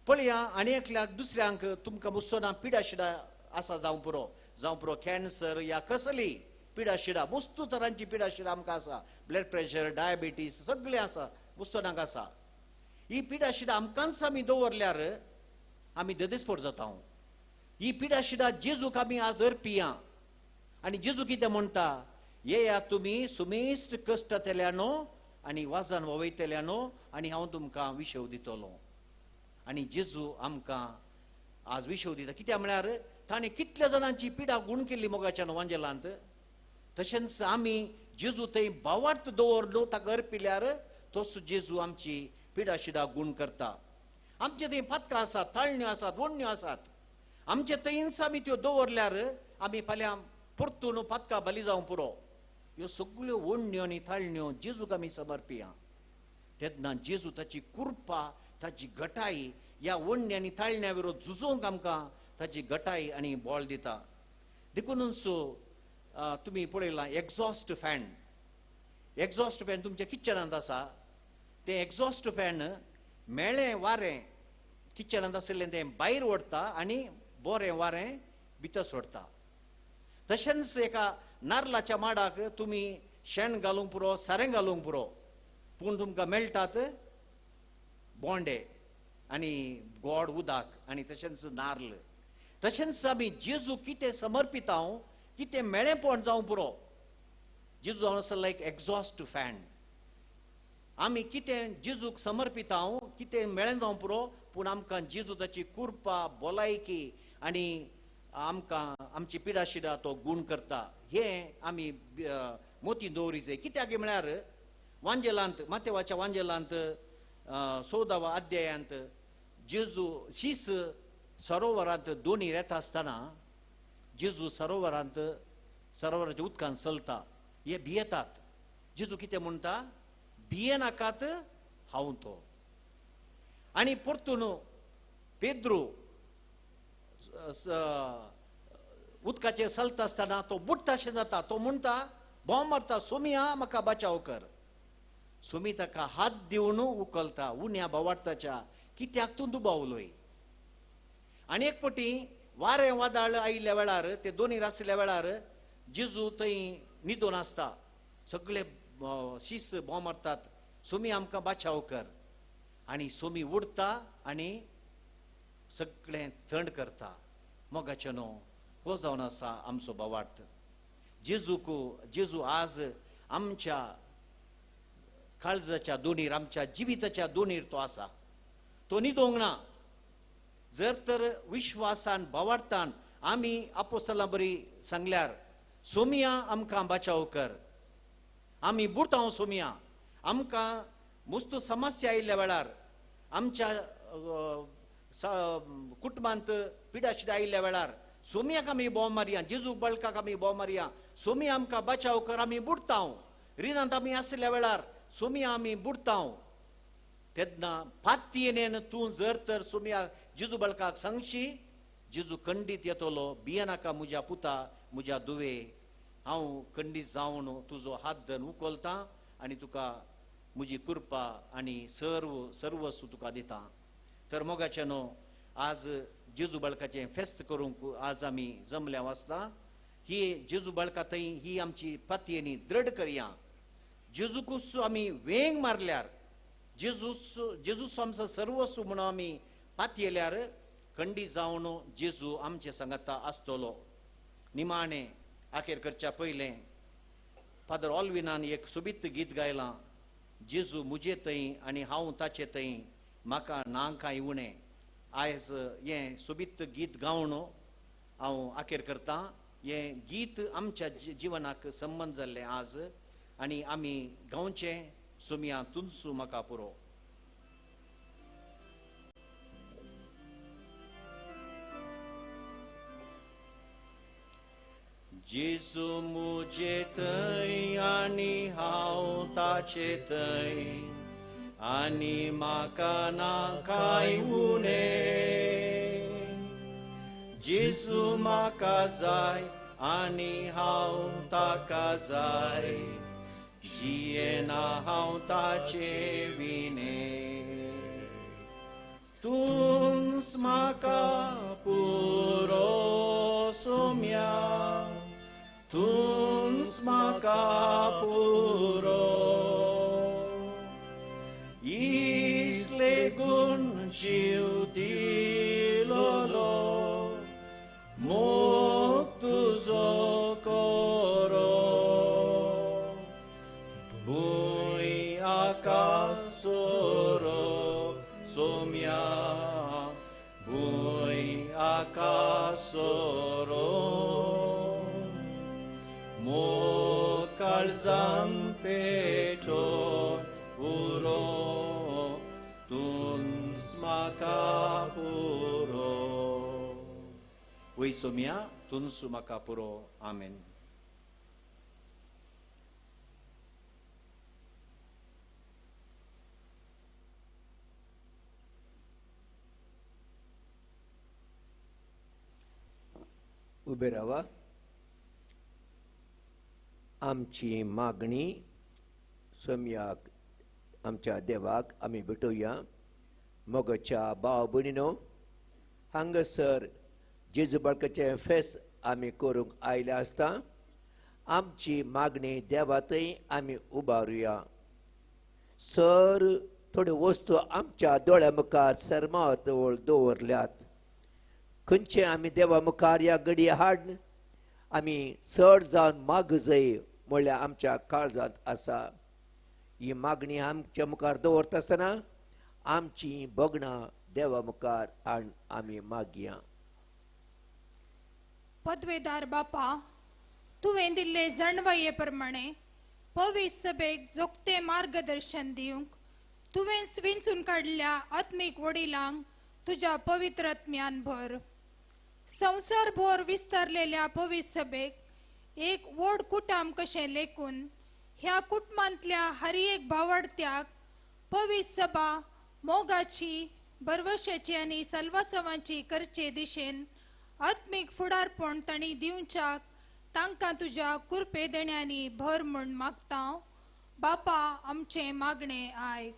S7: पळया, आनी एकल्याक दुसऱ्यांक तुमकां मुसोना पिडा शिडा आसा जावं पुरो, जावं पुरो कॅन्सर या कसली पिडा शिडा, वस्तू तरांची पिडा शिडा आमकां आसा, ब्लड प्रेशर, डायबिटीस सगळें आसा, मुसोनाक आसा. ही पिडा शिडा आमकांच आमी दवरल्यार आमी ददेसपोर जाता. ही पिडा शिडा जेजूक आमी आज अर्पिया. आनी जेजू कितें म्हणटा, येया तुमी सुमेस्ट कश्टतल्यानो आनी वाजन वयतल्यानो आनी हांव तुमकां विशव दितलो. आनी जेजू आमकां आज विशव दिता. कित्याक म्हळ्यार ताणें कितल्या जाणांची पिडा गूण केल्ली मोगाच्या वांजेलांत. तशेंच आमी जेजू थंय भावार्थ दवरलो, ताका अर्पिल्यार तोच जेजू आमची पिडा शिडा गूण करता. आमचे थंय पातकां आसात, ताळण्यो आसात, वण्ण्यो आसात, आमचे थंयच आमी त्यो दवरल्यार आमी फाल्यां परतून पातकां बली जावं पुरो. ह्यो सगळ्यो वण्ण्यो आनी ताळण्यो जेजूक आमी समर्पिया. तेन्ना जेजू ताची कृपा, ताची घटाय ह्या वण्ण्या आनी ताळण्या विरोध झुजोवंक आमकां ताची घटाय आनी बळ दिता. देखूनच तुमी पळयलां एक्झॉस्ट फॅन, एक्झॉस्ट फॅन तुमच्या किचनांत आसा, तें एक्झॉस्ट फॅन मेळें वारें किचनांत आशिल्लें तें भायर ओडटा आनी बरें वारें भितर सोडटा. तशेंच एका नारलाच्या माडाक तुमी शेण घालूंक पुरो, सारें घालूंक पुरो, पूण तुमकां मेळटात बोंडे आनी गोड उदक आनी तशेंच नार्ल. तशेंच आमी जेजू कितें समर्पिता, कितें मेळेपण जावं पुरो, जेजू जावन आसा लायक एक्झॉस्ट फॅन. आमी कितें जेजूक समर्पिता, कितें मेळें जावं पुरो, पूण आमकां जेजू ताची कृपा, भलायकी आनी आमकां आमची पिडा शिडा तो गूण करता. हें आमी मोती दवरी जाय. कित्याक म्हळ्यार वांजेलांत, मातेवाच्या वांजेलांत 14व्या अध्यायांत जेजू शीस सरोवरांत दोनी येता आसतना जेजू सरोवरांत, सरोवराच्या उदकांत चलता. हे भियेतात. जेजू कितें म्हणटा, भियेनाकात, हांव तो. आनी परतून पेद्रू उदकाचेर चलता आसतना तो बुडटा अशें जाता. तो म्हणटा, बोंब मारता, सोमिया म्हाका बचाव कर. सोमी ताका हात दिवन उखलता, उण्या भावार्थाच्या कित्याक तूं दुबावलोय. आनी एक पटी वारें वादळ आयिल्ल्या वेळार, ते दोनी आशिल्ल्या वेळार जेजू थंय न्हिदून आसता. सगळे शीस बोंब मारतात, सोमी आमकां बाचाव कर. आनी सोमी उडता आनी सगळें थंड करता. मोगाचें न्हू हो जावन आसा आमचो भावार्थ. जेजूक जेजू आज आमच्या काळजाच्या दोणीर, आमच्या जिविताच्या दोणीर तो आसा, तो न्हिदोंक ना. जर तर विश्वासान भावार्थान आमी आपोस्तलां बरी सांगल्यार, सोमिया आमकां बाचाव कर, आमी बुडता सोमिया, आमकां मुस्त समस्या आयिल्ल्या वेळार, आमच्या कुटुंबांत पिडाशिडा आयिल्ल्या वेळार सोमियाक आमी बोव मारया, जेजू बळकाक आमी बोव मारया, सोमिया आमकां बाचाव कर, आमी बुडता. रिणांत आमी आशिल्ल्या वेळार सोमिया आमी बुडता. तेन्ना पातयेन तूं जर तर सोमिया जेजू बळकाक सांगशी, जेजू खंडीत येतलो, भियेनाका म्हज्या पुता, म्हज्या दुवे, हांव खंडीत जावन तुजो हात धरून उखलतां आनी तुका म्हजी कृपा आनी सर्व सर्वस्व तुका दिता. तर मोगाचें न्हू आज जेजू बाळकाचें फेस्त करूंक आज आमी जमल्या वाचता. ही जेजू बाळका थंय ही आमची पातयेनी दृढ करया. जेजूकूच आमी वेंग मारल्यार, जेजूस जेजूस आमचो सर्वस्व म्हणून आमी पातयेल्यार खंडी जावन जेजू आमचे सांगाता आसतलो. निमाणें आखेर करच्या पयलें फादर ऑल्विनान एक सोबीत गीत गायलां, जेजू म्हजे थंय आनी हांव ताचे थंय, म्हाका ना कांय उणें. आयज हें सोबीत गीत गावन हांव आखेर करतां. हें गीत आमच्या जिवनाक संबंद जाल्लें आज आनी आमी गावचें, सोमिया तुमसू म्हाका पुरो. जेजू म्हजे थंय आनी हांव ताचे थंय, आनी म्हाका ना कांय उणें. जेजू म्हाका जाय आनी हांव ताका जाय, जियेना हांव ताचे विणें. तूंच म्हाका पुरो सोम्या, तूंच म्हाका पुरो, इसले गुण जीव दिलोलो, मोग तुजो करो. भूंय आकाश सोरो सोम्या, भूंय आकाश सोरो, मोग काळजान पेटोवन उरो, तूंच म्हाका पुरो. वय सोम्या तूंच म्हाका पुरो. आमेन.
S2: उबे रावा. आमची मागणी सोम्याक आमच्या देवाक आमी भेटोवया. मोगाच्या भाव भयणीनो, हांगासर जेजू बाळकाचें फेस्त आमी करूंक आयले आसता. आमची मागणी देवा थंय आमी उबारुया. सर थोड्यो वस्तू आमच्या दोळ्या मुखार सरमावत दवरल्यात, खंयचे आमी देवा मुखार ह्या घडये हाड आमी चड जावन माग जाय म्हणल्यार आमच्या काळजांत आसा. ही मागणी आमच्या मुखार दवरता आसतना आमची भोगणां देवा मुखार हाड आमी मागया.
S8: पदवेदार बापा, तुवें दिल्ले जाणवाये प्रमाणे पवित्र सभेक जोखतें मार्गदर्शन दिवंक तुवेंच विंचून काडल्या आत्मीक वडिलांक तुज्या पवित्र आत्म्यान भर. संवसारभर विस्तारलेल्या पवित्र सभेक एक व्हड कुटुंब कशें लेखून ह्या कुटुंबांतल्या हर एक भावार्थ्याक पवित्र सभा मोगाची, भरवशाची आनी सल्वासवांची करचे दिशेन आत्मीक फुडारपण तांणी दिवच्याक तांकां तुज्या कृपे देण्यांनी भर म्हूण मागता. बापा आमचें मागणें आयक.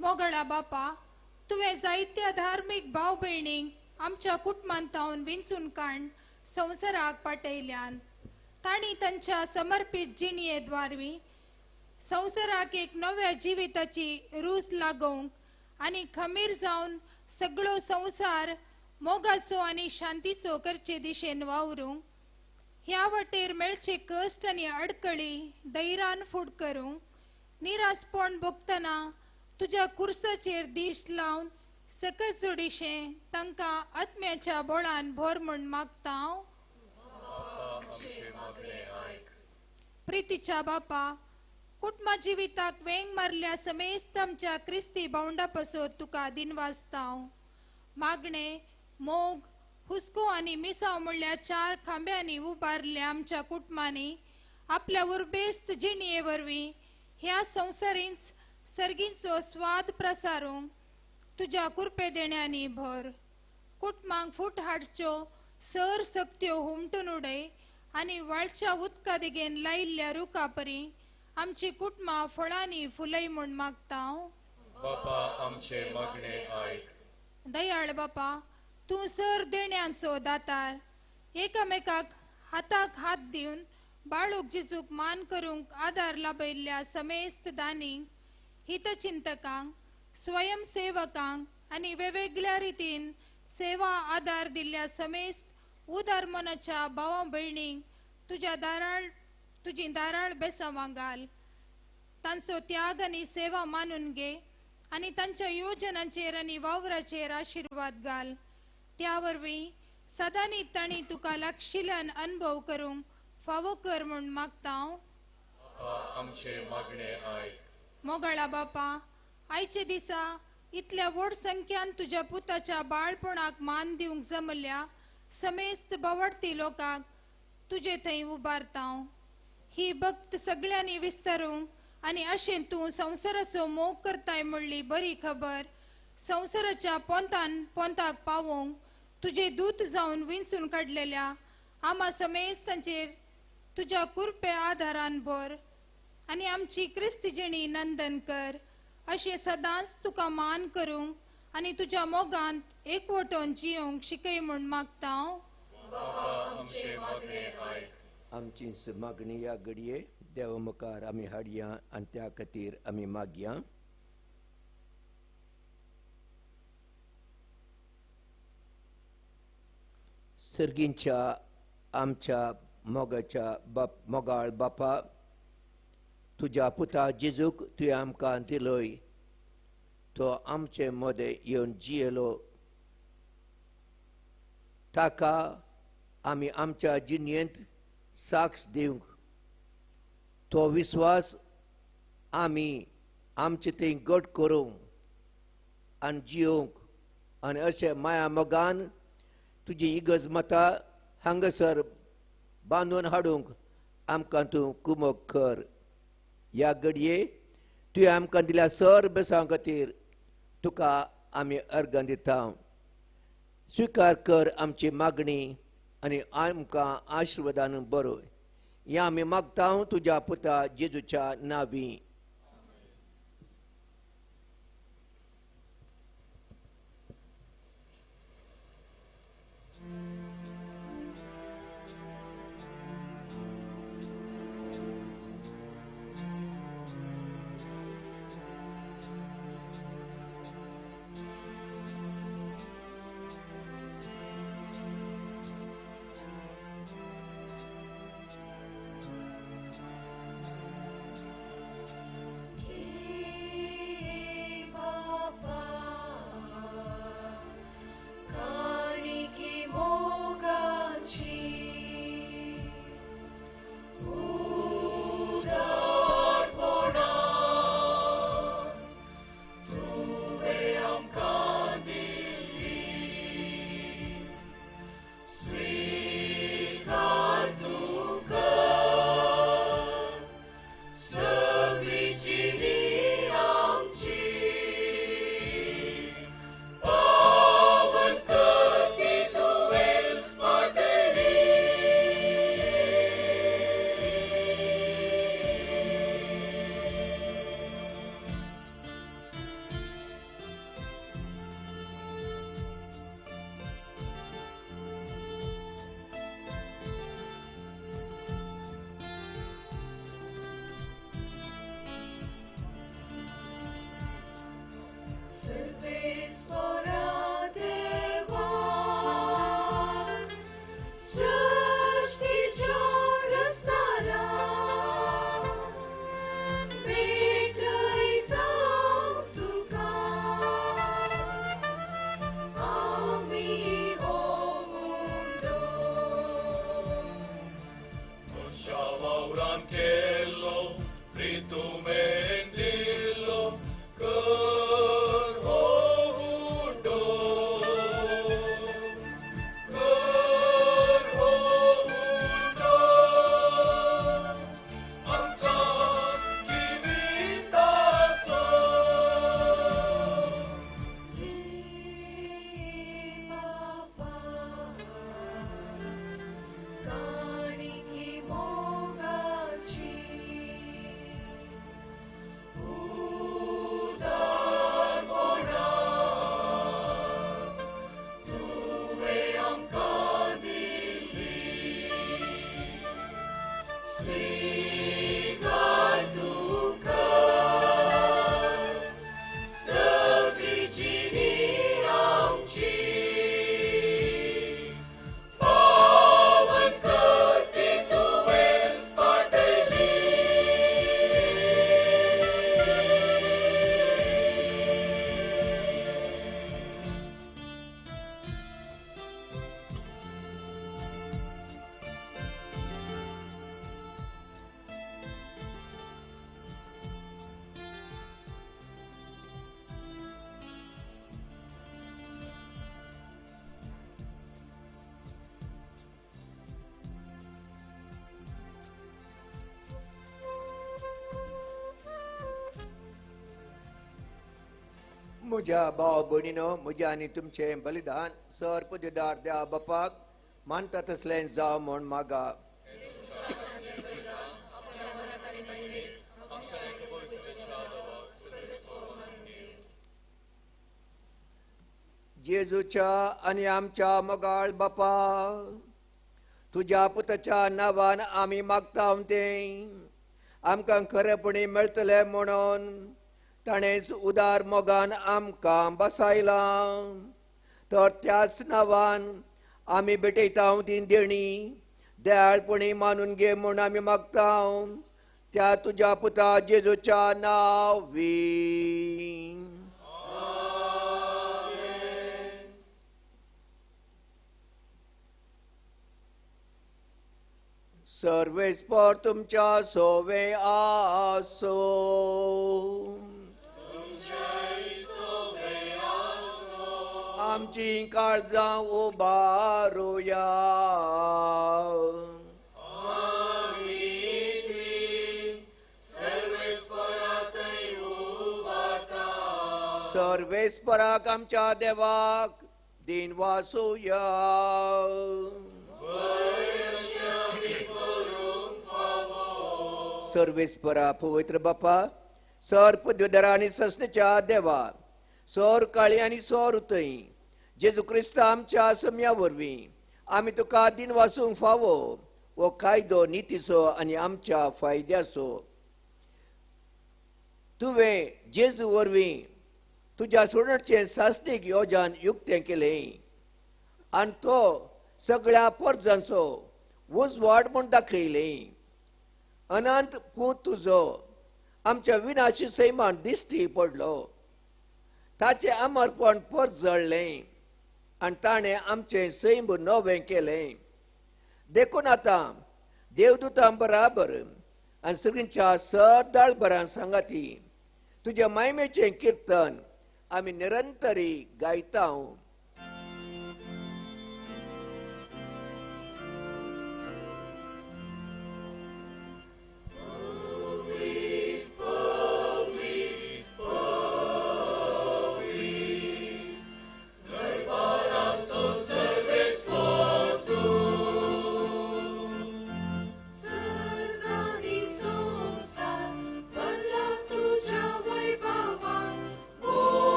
S8: मोगळा बापा, तुवें जायत्या धार्मीक भाव भयणींक आमच्या कुटुंबांतावन विंचून काण संवसाराक पाटयल्यान. तांणी तांच्या समर्पीत जिणये द्वारवी संवसाराक एक नव्या जिविताची रूच लागोवंक आनी खमीर जावन सगळो संवसार मोगाचो आनी शांतीचो करचे दिशेन वावरूंक ह्या वाटेर मेळचे कश्ट आनी अडकळी धैर्यान फूड करूंक निरासपण भोगतना तुज्या कुर्साचेर दीश लावन सकत जोडीशें तांकां आत्म्याच्या बोळान भर म्हूण मागता हांव. प्रितीच्या बापा, कुटुंबा जिविताक वेंग मारल्या समेस्त आमच्या क्रिस्ती भावंडा पासत तुका दिनवासता हांव. मागणें, मोग, हुस्को आनी मिसाव म्हणल्या चार खांब्यांनी उबारल्या आमच्या कुटुंबांनी आपल्या उर्बेस्त जिणये वरवीं ह्या संवसारींच सर्गींचो स्वाद प्रसारूंक तुज्या कुरपे देण्यांनी भर. कुटुंबांक फूट हाडच्यो सर सक्त्यो हुमटून उडय आनी वाळच्या उदका देगेन लायिल्ल्या रुखा परी आमची कुटुंबां फळांनी फुलय म्हूण मागता हांव.
S9: बापा आमचे मागणे आयक.
S8: दयाळ बापा, तूं सर देण्यांचो दातार, एकामेकाक हाताक हात दिवन बाळूक जिजूक मान करूंक आदार लाभयल्ल्या समेस्त दानींक, हितचिंतकांक, स्वयंसेवकांक आनी वेगवेगळ्या रितीन सेवा आदार दिल्ल्या समेस्त उदार मनाच्या भावा भयणींक तुज्या दाराळ तुजी दाराळ बेसांवां घाल. तांचो त्याग आनी सेवा मानून घे आनी तांच्या योजनांचेर आनी वावराचेर आशिर्वाद घाल. त्या वरवीं सदांनी तांणी तुका लागशिल्ल्यान अनुभव करूंक फावो कर म्हूण मागता हांव.
S9: आमचे मागणे आयक.
S8: मोगाळा बापा, आयचे दिसा इतल्या व्हड संख्यान तुज्या पुताच्या बाळपणाक मान दिवंक जमल्या समेस्त बावडती लोकांक तुजे थंय उबारता हांव. ही भक्त सगळ्यांनी विस्तारूंक आनी अशें तूं संवसाराचो मोग करताय म्हणली बरी खबर संवसाराच्या पोंतान पोंताक पावोवंक तुजे दूत जावन विंचून काडलेल्या आमा समेस्तांचेर तुज्या कुरपे आधारान भर आनी आमची क्रिस्ती जिणी नंदन कर. अशें सदांच तुका मान करूंक आनी तुज्या मोगांत एकवटोन जियोंक शिकय म्हूण मागता हांव.
S2: आमची मागणी ह्या घडये देवा मुखार आमी हाडया आनी त्या खातीर आमी मागया. सर्गींच्या आमच्या मोगाच्या बाप मोगाळ बापा, तुज्या पुता जेजूक तुवें आमकां दिलोय, तो आमचे मदें येवन जियेलो. ताका आमी आमच्या जिणेंत साक्ष दिवंक, तो विस्वास आमी आमचे थंय घट करूंक आनी जियोवंक आनी अशें माया मोगान तुजी इगर्ज मतां हांगासर बांदून हाडूंक आमकां तूं कुमक कर. ह्या घडये तुवें आमकां दिल्या सर बेसां खातीर तुका आमी अर्गां दिता. स्विकार कर आमची मागणी आनी आमकां आशिर्वादान बरोय. ह्या आमी मागता तुज्या पुता जेजूच्या नांवी.
S1: Papa,
S2: म्हज्या भाव भयणीनो, म्हज्या आनी तुमचें बलिदान सर पुजेदार त्या बापाक मानता तसलें जावं म्हूण मागा. जेजूच्या आनी आमच्या मोगाळ बापा, तुज्या पुताच्या नांवान आमी मागता तें आमकां खरेपणी मेळटलें म्हणून ताणेंच उदार मोगान आमकां बसायलां. तर त्याच नांवान आमी भेटयता ती देणी दयाळपणी मानून घे म्हूण आमी मागता त्या तुज्या पुता जेजूच्या नांवी. सर्वेस्पर तुमच्या सोवे आसो. आमची काळजां उबारुया. सर्वेस्पराक आमच्या देवाक दिन वासुया. सर्वेस्परा पवित्र बापा, सर पदवीधरा आनी ससनेच्या देवा, सर काळी आनी सर उतय जेजू क्रिस्त आमच्या सम्या वरवीं आमी तुका दिन वासूंक फावो हो कायदो नितीचो आनी आमच्या फायद्याचो. तुवें जेजू वरवीं तुज्या सोडणचें सासणीक योजन युक्तें केलें आनी तो सगळ्या पोरजांचो उजवाड म्हूण दाखयलें. अनंत पूत तुजो आमच्या विनाशी सैमान दिश्टी पडलो, ताचें अमरपण परजळ्ळें आनी ताणें आमचें सैम नवें केलें. देखून आतां देवदूतां बराबर आनी सगळ्यांच्या सरदाळभरां सांगाती तुज्या मायमेचें किर्तन आमी निरंतरी गायता.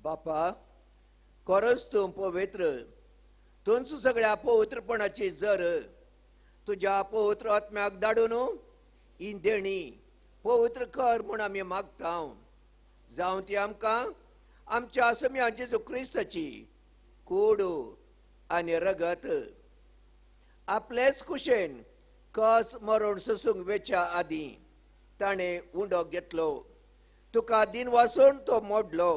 S2: बापा, खरोच तूं पवित्र, तूंच सगळ्या पवित्रपणाची जर तुज्या पवित्र आत्म्याक धाडून ही देणी पवित्र कर म्हूण आमी मागता. जावं ती आमकां आमच्या सम्या जेजू क्रिस्ताची कूड आनी रगत आपलेच कुशेन कस मरण सोसूंक वेच्या आदीं ताणें उंडो घेतलो, तुका दिन वासून तो मोडलो,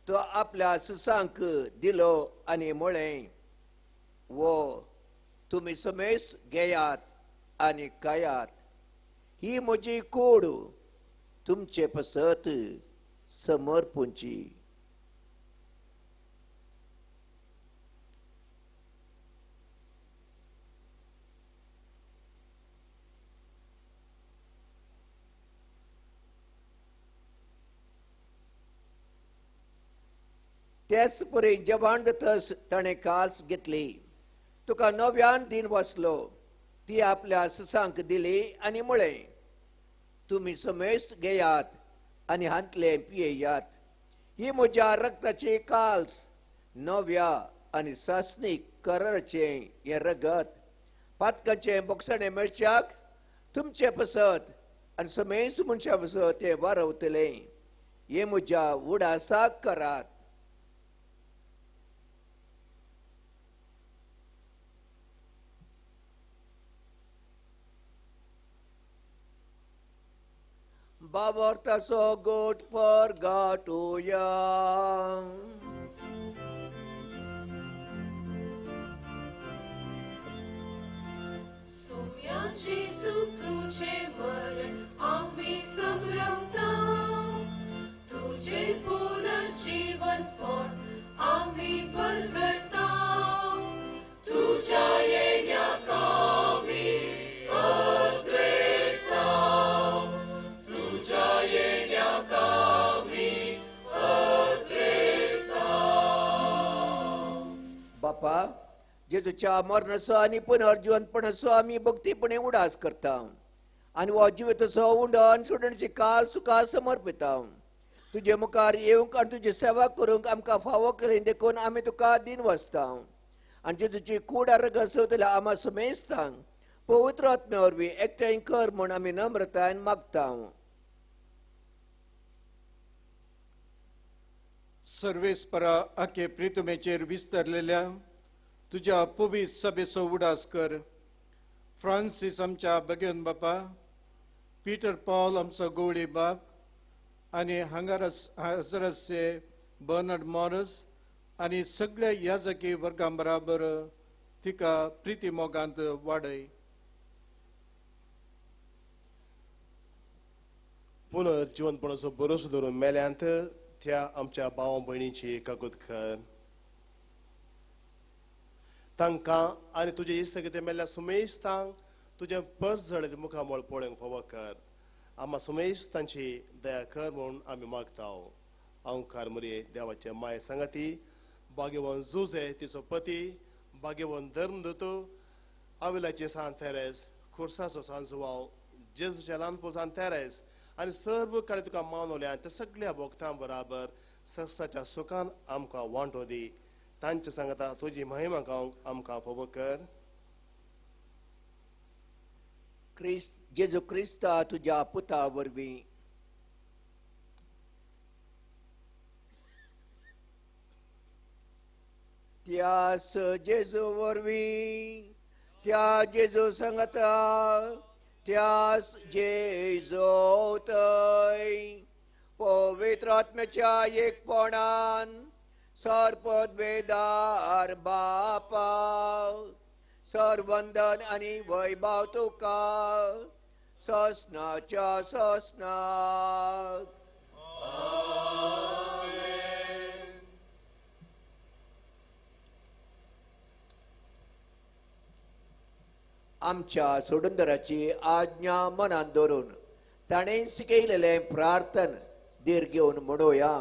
S2: तो आपल्या सुसांक दिलो आनी म्हळें, वो तुमी समेस घेयात आनी खायात, ही म्हजी कूड तुमचे पसत समर्पूंची. तेच परी जेवण जातच ताणें कास घेतली, तुका नव्यान दिन वाचलो, ती आपल्या ससांक दिली आनी म्हळें, तुमी समेस्त घेयात आनी हांतलें पियेयात, ही म्हज्या रक्ताची काल्स, नव्या आनी सासणीक कराराचें हें रगत, पातकाचें बोगसणें मेळच्याक तुमचे पसत आनी समेस्त मनशां पसत तें वारवतलें, हें म्हज्या उडासाक करात. बाबर्थाचो गोट परगाटुया.
S1: सोम्या जेजू तुझे मरण आम्ही संभ्रमता, तुझे पुनर्जीवनपण आम्ही परगटता, तुझ्या येण्याक आम्ही अद्रेता, तुझ्या येण्याक आम्ही अद्रेता.
S2: बापा, जेजूच्या मरणाचो आनी पुनर्जीवनपणाचो आमी भक्तीपणे उडास करता आनी हो जिविताचो उंडो आनी सोडणीची काल सुखा समर्पिता. तुजे मुखार येवंक आनी तुजी सेवा करूंक आमकां फावो केली देखून आमी तुका दिन वसता आनी जेजूची कूड आरोग्य सवतल्या आमा समेस्तांक पवित्र आत्म्या वरवीं एकठांय कर म्हूण आमी नम्रतायेन मागता.
S10: सर्वेस्परा आखे प्रितुमेचेर विस्तरलेल्या तुज्या पवित्र सभेचो उडास कर. फ्रांसीस आमच्या बगेन बापा, पीटर पॉल आमचो गवळी बाप आनी हांगारसे बर्नर्ड मॉरस आनी सगळ्या याजकी वर्गां बराबर तिका प्रिती मोगांत वाडय.
S11: पुनर्जिवनपणाचो भरोसो धरून मेल्यांत त्या आमच्या भाव भयणीची काकूत कर. तांकां आनी तुजे इश्ट मेल्ल्या सुमेस्तांक तुजें परजळीत मुखामळ पळोवंक फावो कर. आमा सुमेश तांची दया कर म्हूण आमी मागता. अंकार मुरये देवाचे माय सांगाती, भाग्यवान जुजे तिचो पती, भाग्यवान धर्मदूत, आविलाचे सांत तेरेस, खुर्साचो सांत जुवाव, जेजूचे ल्हानपूर सांत तेरेस आनी सर्व कडेन तुका मानवल्या त्या सगळ्या भक्तां बराबर सस्ताच्या सुखान आमकां वांटो दी. तांचे सांगता तुजी महिमा गावंक आमकां फावो कर.
S2: क्रिस्त जेजू क्रिस्ता तुज्या पुता वरवीं. त्यास जेजू वरवीं, त्या जेजू सांगता, त्यास जेजू थंय पवित्र आत्म्याच्या एकपणान सर्पद्वेदार बापा सर्वंदन आनी वैभव तुका ससनाच्या ससनाक. आमच्या सोडुंदराची आज्ञा मनान धरून ताणें शिकयलेलें प्रार्थन धीर घेवन म्हणोया.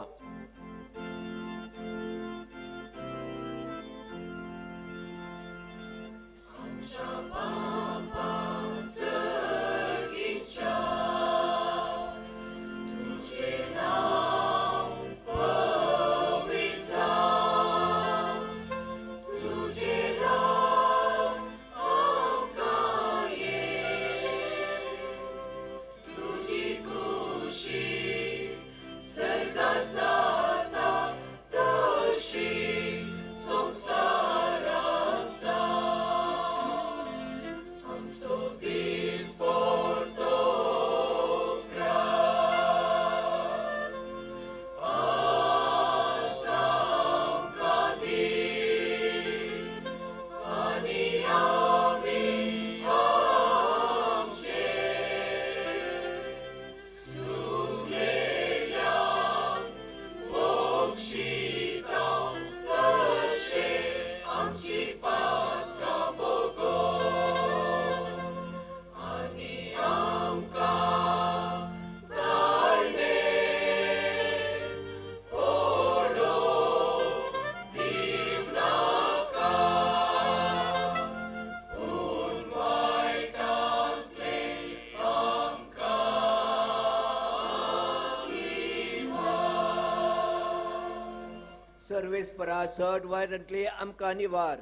S2: सर्वेस्परा सट वायरांतली आमकां निवार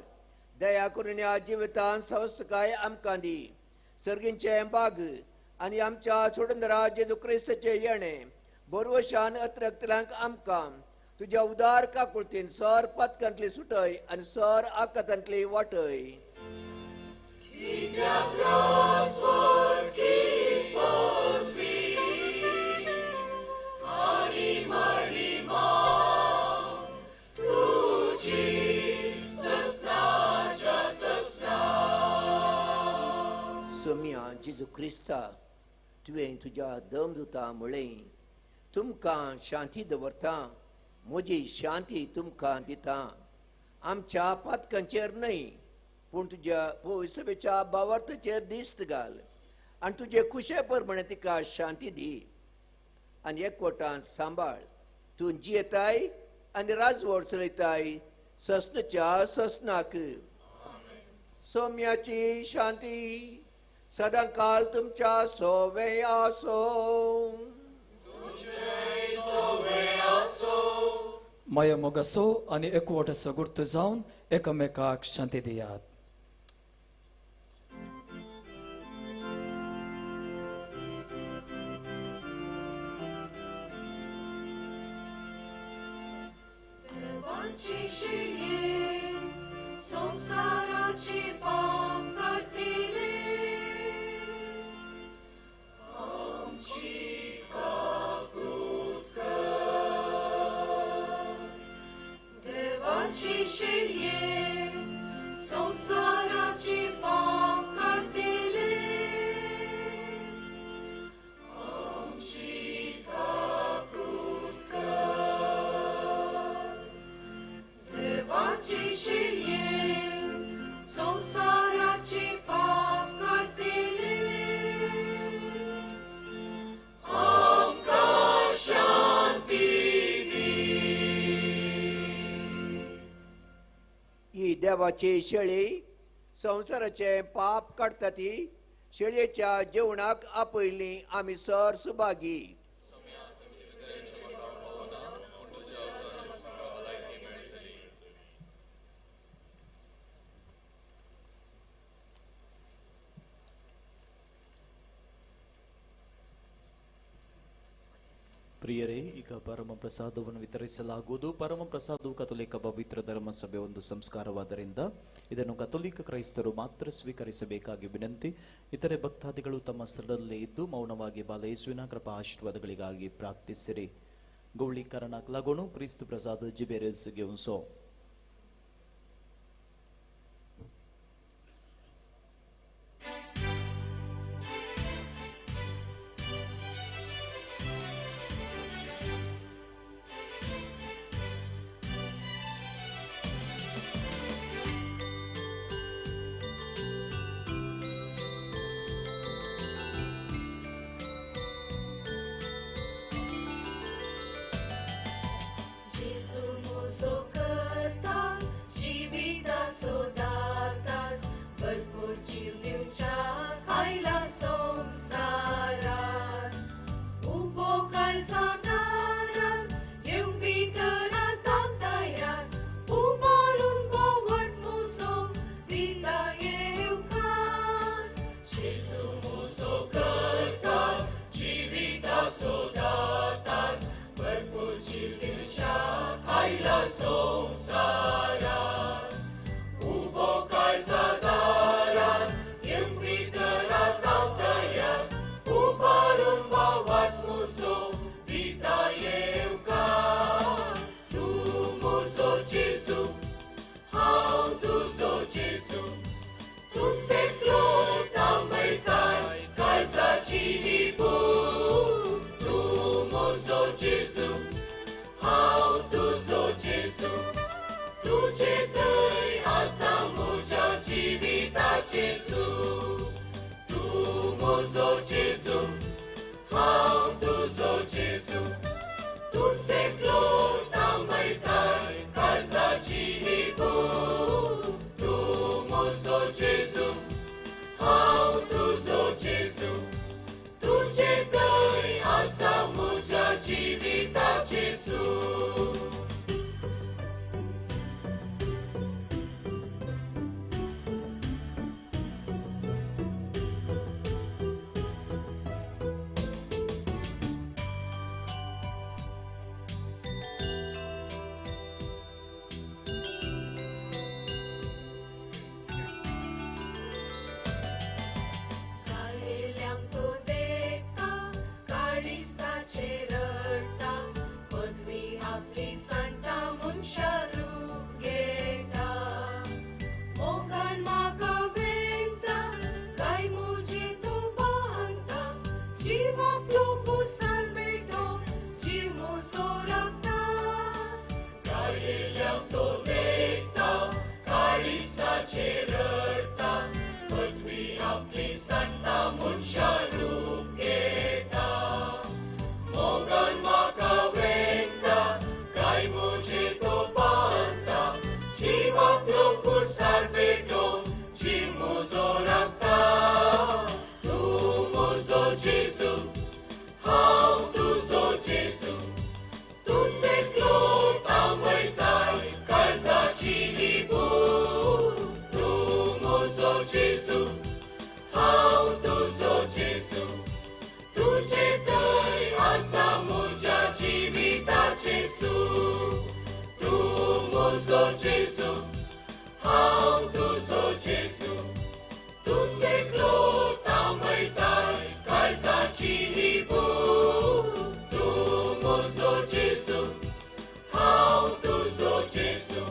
S2: दया करून ह्या जिवितान संस्थकाय आमकां दी. सर्गींचे बाग आनी आमच्या सोडंदरा जेजू क्रिस्ताचें येणें बोरवशान अत्रक्तल्यांक आमकां तुज्या उदार काकुळतीन सर पातकांतली सुटय आनी sir आकातांतली वाटय.
S1: Keep your cross for keep both me.
S2: जेजू क्रिस्ता, तुवें तुज्या दमदुता म्हळें, तुमकां शांती दवरता, म्हजी शांती तुमकां दिता. आमच्या पातकांचेर न्हय, पूण तुज्या पवित्र भावार्थाचेर दिश्ट घाल आनी तुजे खुशे प्रमाणे तिका शांती दी आनी एकवटान सांबाळ. तूं जियेताय आनी राजवट चलयताय ससनाच्या ससनाक. सोम्याची शांती सदांकाळ तुमच्या सोवे आसो.
S12: माया मोगासो आनी एकवटाचो गुर्त जावन एकामेकाक शांती दियात.
S1: देवाची शिळये संसाराचे पाप काडटले, आमची काकूत कर. देवाची शिळये संसाराचे पाप काडटले, आमची काकूत कर. देवाची शिळये संसाराचे पाप काडटले, आमकां शांती दी.
S2: ही देवाची शेळी संवसाराचें पाप काडटा ती शेळयेच्या जेवणाक आपयली आमी सर सुभागी.
S13: ಪ್ರಿಯರೇ, ಈಗ ಪರಮ ಪ್ರಸಾದವನ್ನು ವಿತರಿಸಲಾಗುವುದು. ಪರಮ ಪ್ರಸಾದವು ಕಥೋಲಿಕ ಪವಿತ್ರ ಧರ್ಮಸಭೆ ಒಂದು ಸಂಸ್ಕಾರವಾದ್ದರಿಂದ ಇದನ್ನು ಕಥೋಲಿಕ ಕ್ರೈಸ್ತರು ಮಾತ್ರ ಸ್ವೀಕರಿಸಬೇಕಾಗಿ ವಿನಂತಿ. ಇತರೆ ಭಕ್ತಾದಿಗಳು ತಮ್ಮ ಸ್ಥಳದಲ್ಲೇ ಇದ್ದು ಮೌನವಾಗಿ ಬಾಲಯೇಸುವಿನ ಕೃಪಾ ಆಶೀರ್ವಾದಗಳಿಗಾಗಿ ಪ್ರಾರ್ಥಿಸಿರಿ. ಗೌಳಿಕರಣ ಲಗೋಣು ಕ್ರಿಸ್ತು ಪ್ರಸಾದ ಜಿಬೇರೆಸ್ ಗೆವುಸೋ.
S1: तुजो जेजू, हांव तुजो जेजू, तूंच एकलो थांबयताय काळजाची ही भूक. तूं म्हजो जेजू, हांव तुजो जेजू,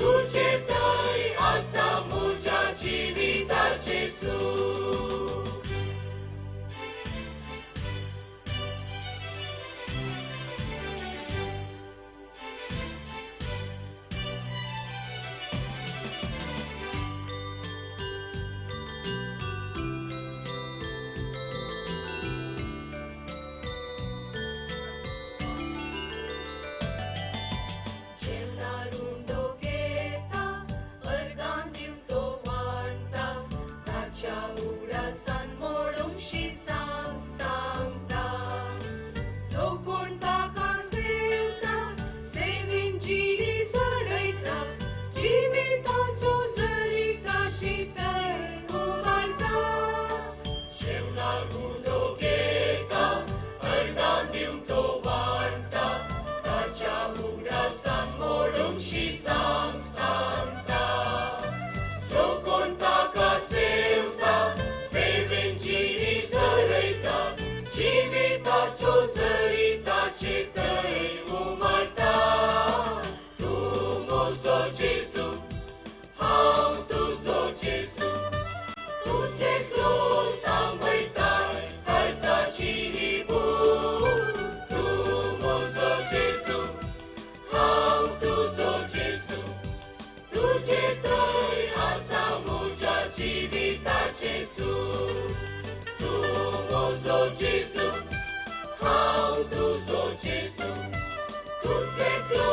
S1: तुजे थंय आसा म्हज्या जिविताचें सूख. जेवणार उंडो घेता, अर्गां दिवन तो वांटा, ताच्या उगडासान मोडूंक शिसांक सांगता. जो कोण ताका सेवता, सेवेन जिणी चडयता, जिविताचो जरी शीतळ उबारता. जेवणार उंडो घेता, अर्गां दिवन तो वांटा, ताच्या उगडासान मोडूंक शिसांक सांगता. जो कोण ताका सेवता, सेवेन जिणी झरयता, जिविताचो जरी ताचे थंय उमाळटा. तूं म्हजो जेजू, हांव तुजो जेजू, तूंच एकलो थांबयताय काळजाची ही भूक. तूं म्हजो जेजू, हांव तुजो जेजू, तुजे थंय आसा म्हज्या जिविताचें सूख. तूं म्हजो जेजू, हांव तुजो जेजू, तूंच एकलो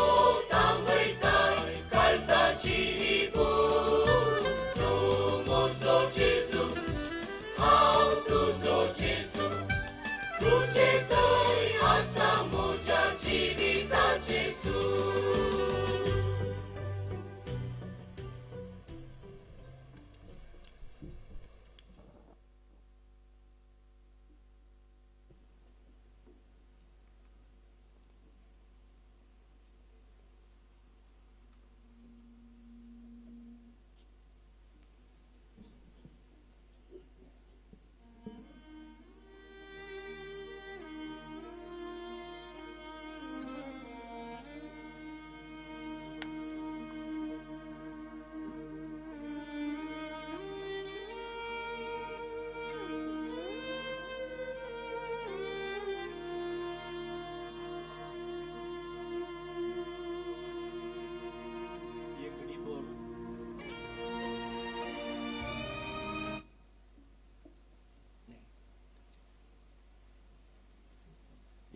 S1: थांबयताय काळजाची ही भूक. तूं म्हजो जेजू, हांव तुजो जेजू, तुजे थंय आसा म्हज्या जिविताचें सूख.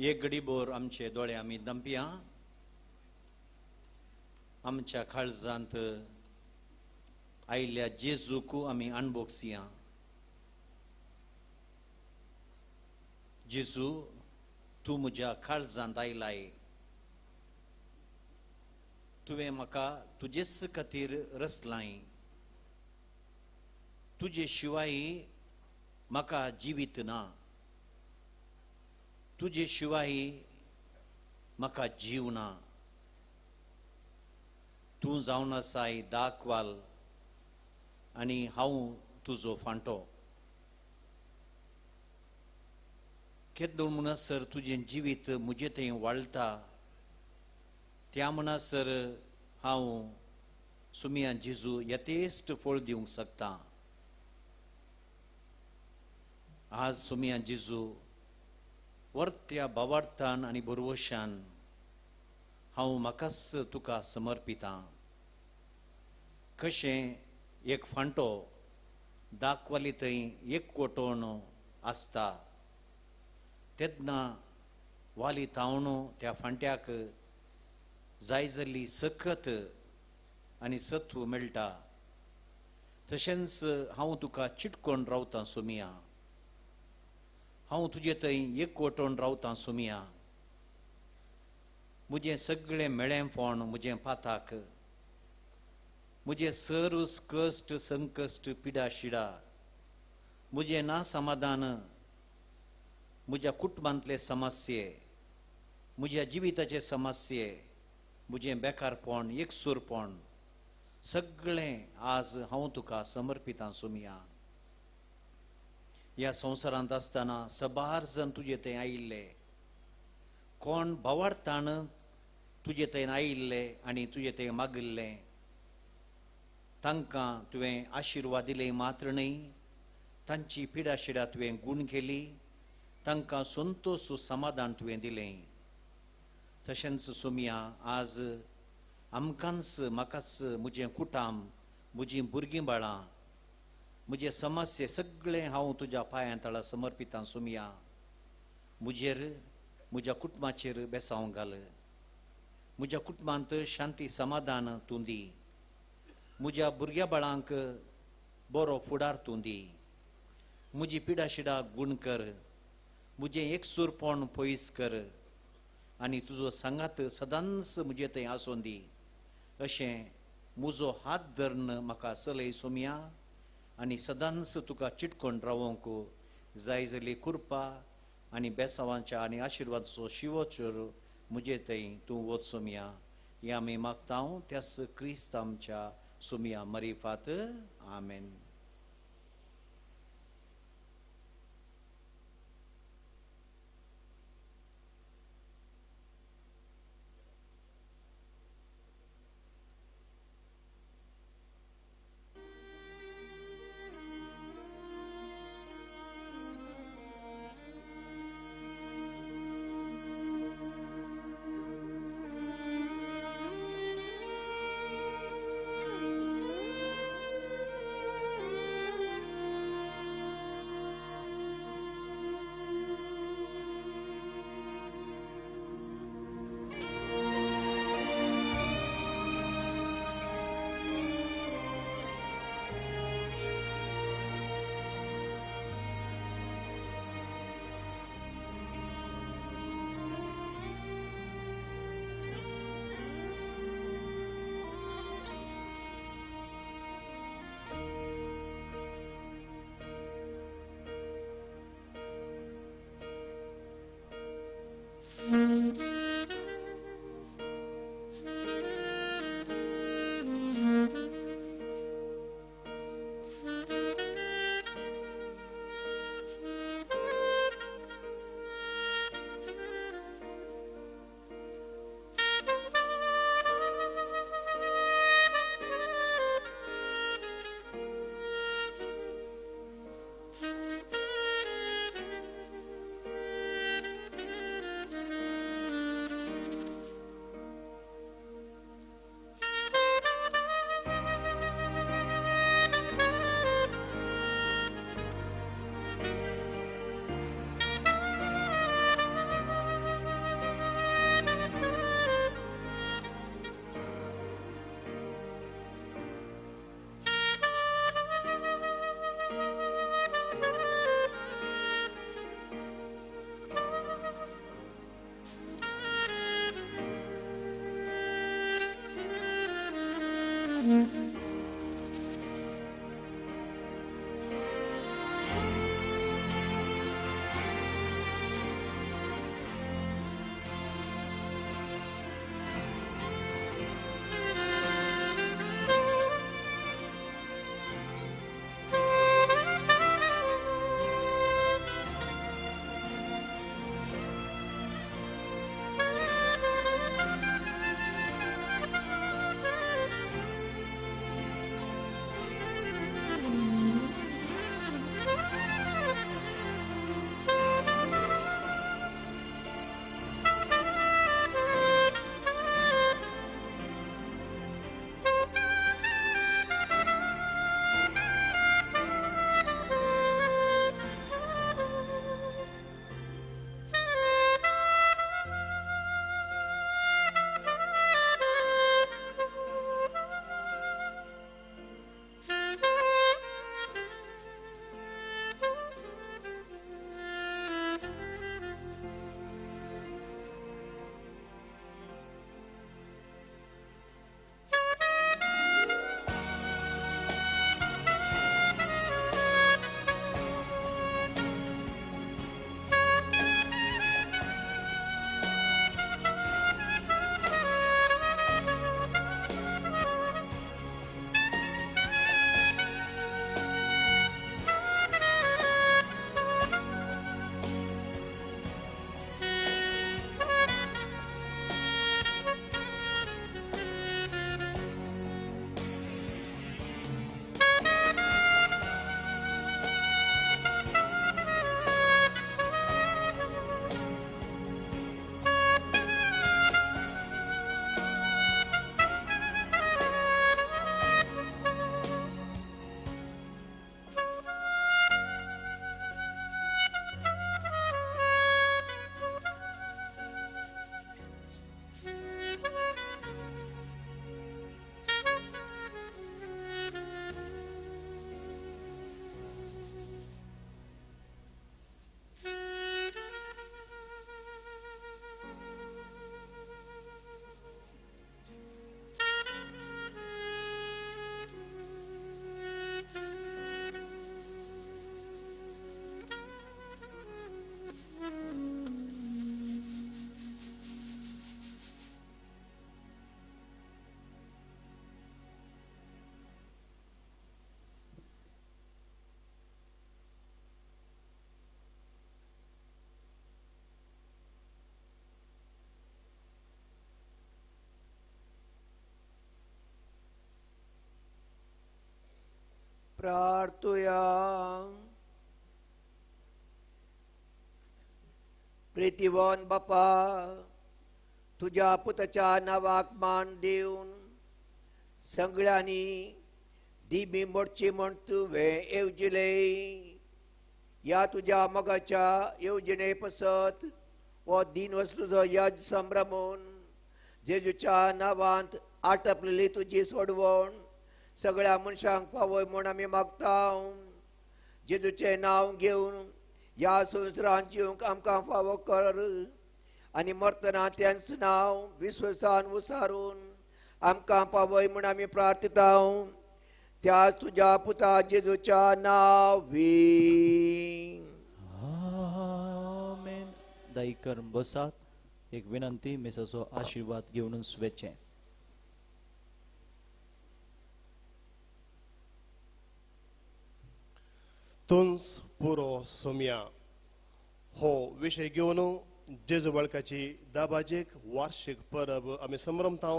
S7: एक घडीभर आमचे दोळे आमी दंपया, आमच्या काळजांत आयिल्ल्या जेजूक आमी अणभोगसया. जेजू, तूं म्हज्या काळजांत आयलाय, तुवें म्हाका तुजेच खातीर रचलाय, तुजे शिवाय म्हाका जिवीत ना, तुजे शिवाय म्हाका जीव ना. तूं जावन आसाय दाखवाल आनी हांव तुजो फांटो. केदो म्हणसर तुजें जिवीत म्हजे थंय वाळटा, त्या म्हणसर हांव सुमिया जेजू यथेश्ट फळ दिवंक शकता. आज सुमिया जेजू वर्त्या भावार्थान आनी भरवशान हांव म्हाकाच तुका समर्पितां. कशें एक फांटो दाखवाली थंय एक कोटोण आसता, तेन्ना वाली तावणो त्या फांट्याक जाय जाल्ली सकत आनी सत्व मेळटा, तशेंच हांव तुका चिटकोन रावतां सोमिया, हांव तुजे थंय एक कोटोन रावतां सोमिया. म्हजें सगळें मेळेंपण म्हजें पाताक, म्हजें सर्व कश्ट संकश्ट पिडा शिडा, म्हजें ना समाधान, म्हज्या कुटुंबांतले समस्ये, म्हज्या जिविताचे समस्ये, म्हजें बेकारपण, एकसूरपण सगळें आज हांव तुका समर्पितां सोमया. ह्या संवसारांत आसतना सबार जण तुजे थंय आयिल्ले, कोण भावार्थान तुजे थंय आयिल्ले आनी तुजे थंय मागिल्ले, तांकां तुवें आशिर्वाद दिले मात्र न्हय, तांची पिडाशिडा तुवें गूण केली, तांकां संतोश समाधान तुवें दिलें. तशेंच सोमया आज आमकांच म्हाकाच म्हजें कुटाम, म्हजीं भुरगीं बाळां, म्हजे समस्ये सगळें हांव तुज्या पांयां तळा समर्पितां सोमया. म्हजेर म्हज्या कुटुंबाचेर बेसांव घाल, म्हज्या कुटुंबांत शांती समाधान तूं दी, म्हज्या भुरग्या बाळांक बरो फुडार तूं दी, म्हजी पिडाशिडा गूण कर, म्हजें एकसूरपण पयस कर आनी तुजो सांगात सदांच म्हजे थंय आसून दी. अशें म्हजो हात धरून म्हाका चलय सोमया आनी सदांच तुका चिटकोन रावोंक जाय जाली कृपा आनी बेसावांच्या आनी आशिर्वादाचो शिवोचर म्हजे थंय तूं वच सोमया. हें आमी मागता त्याच क्रिस्त आमच्या सोमया मरिफात. आमेन.
S2: प्रार्थुया. प्रितीवन बापा, तुज्या पुताच्या नांवाक मान दिवन सगळ्यांनी दिमी मोडची म्हण तुवें येवजिलें. ह्या तुज्या मोगाच्या येवजणे पसत हो दिन वस्तूचो याद संभ्रमून जेजूच्या नांवांत आटपलेली तुजी सोडवण सगळ्या मनशांक पावय म्हूण आमी मागता. जेजूचें नांव घेवन ह्या संवसारांत जिवंक आमकां फावो कर आनी मरतना तेंच नांव विश्वासान उसारून आमकां पावय म्हूण आमी प्रार्थिता. त्या तुज्या पुता जेजूच्या नांवी
S13: आमेन. दाई करून बसात. एक विनंती, मिसाचो आशीर्वाद घेवनूच वेचें.
S11: तुंस पुरो सोम्या हो विशय घेवन जेजू बाळकाची दाबाजेक वार्षिक परब आमी संभ्रमता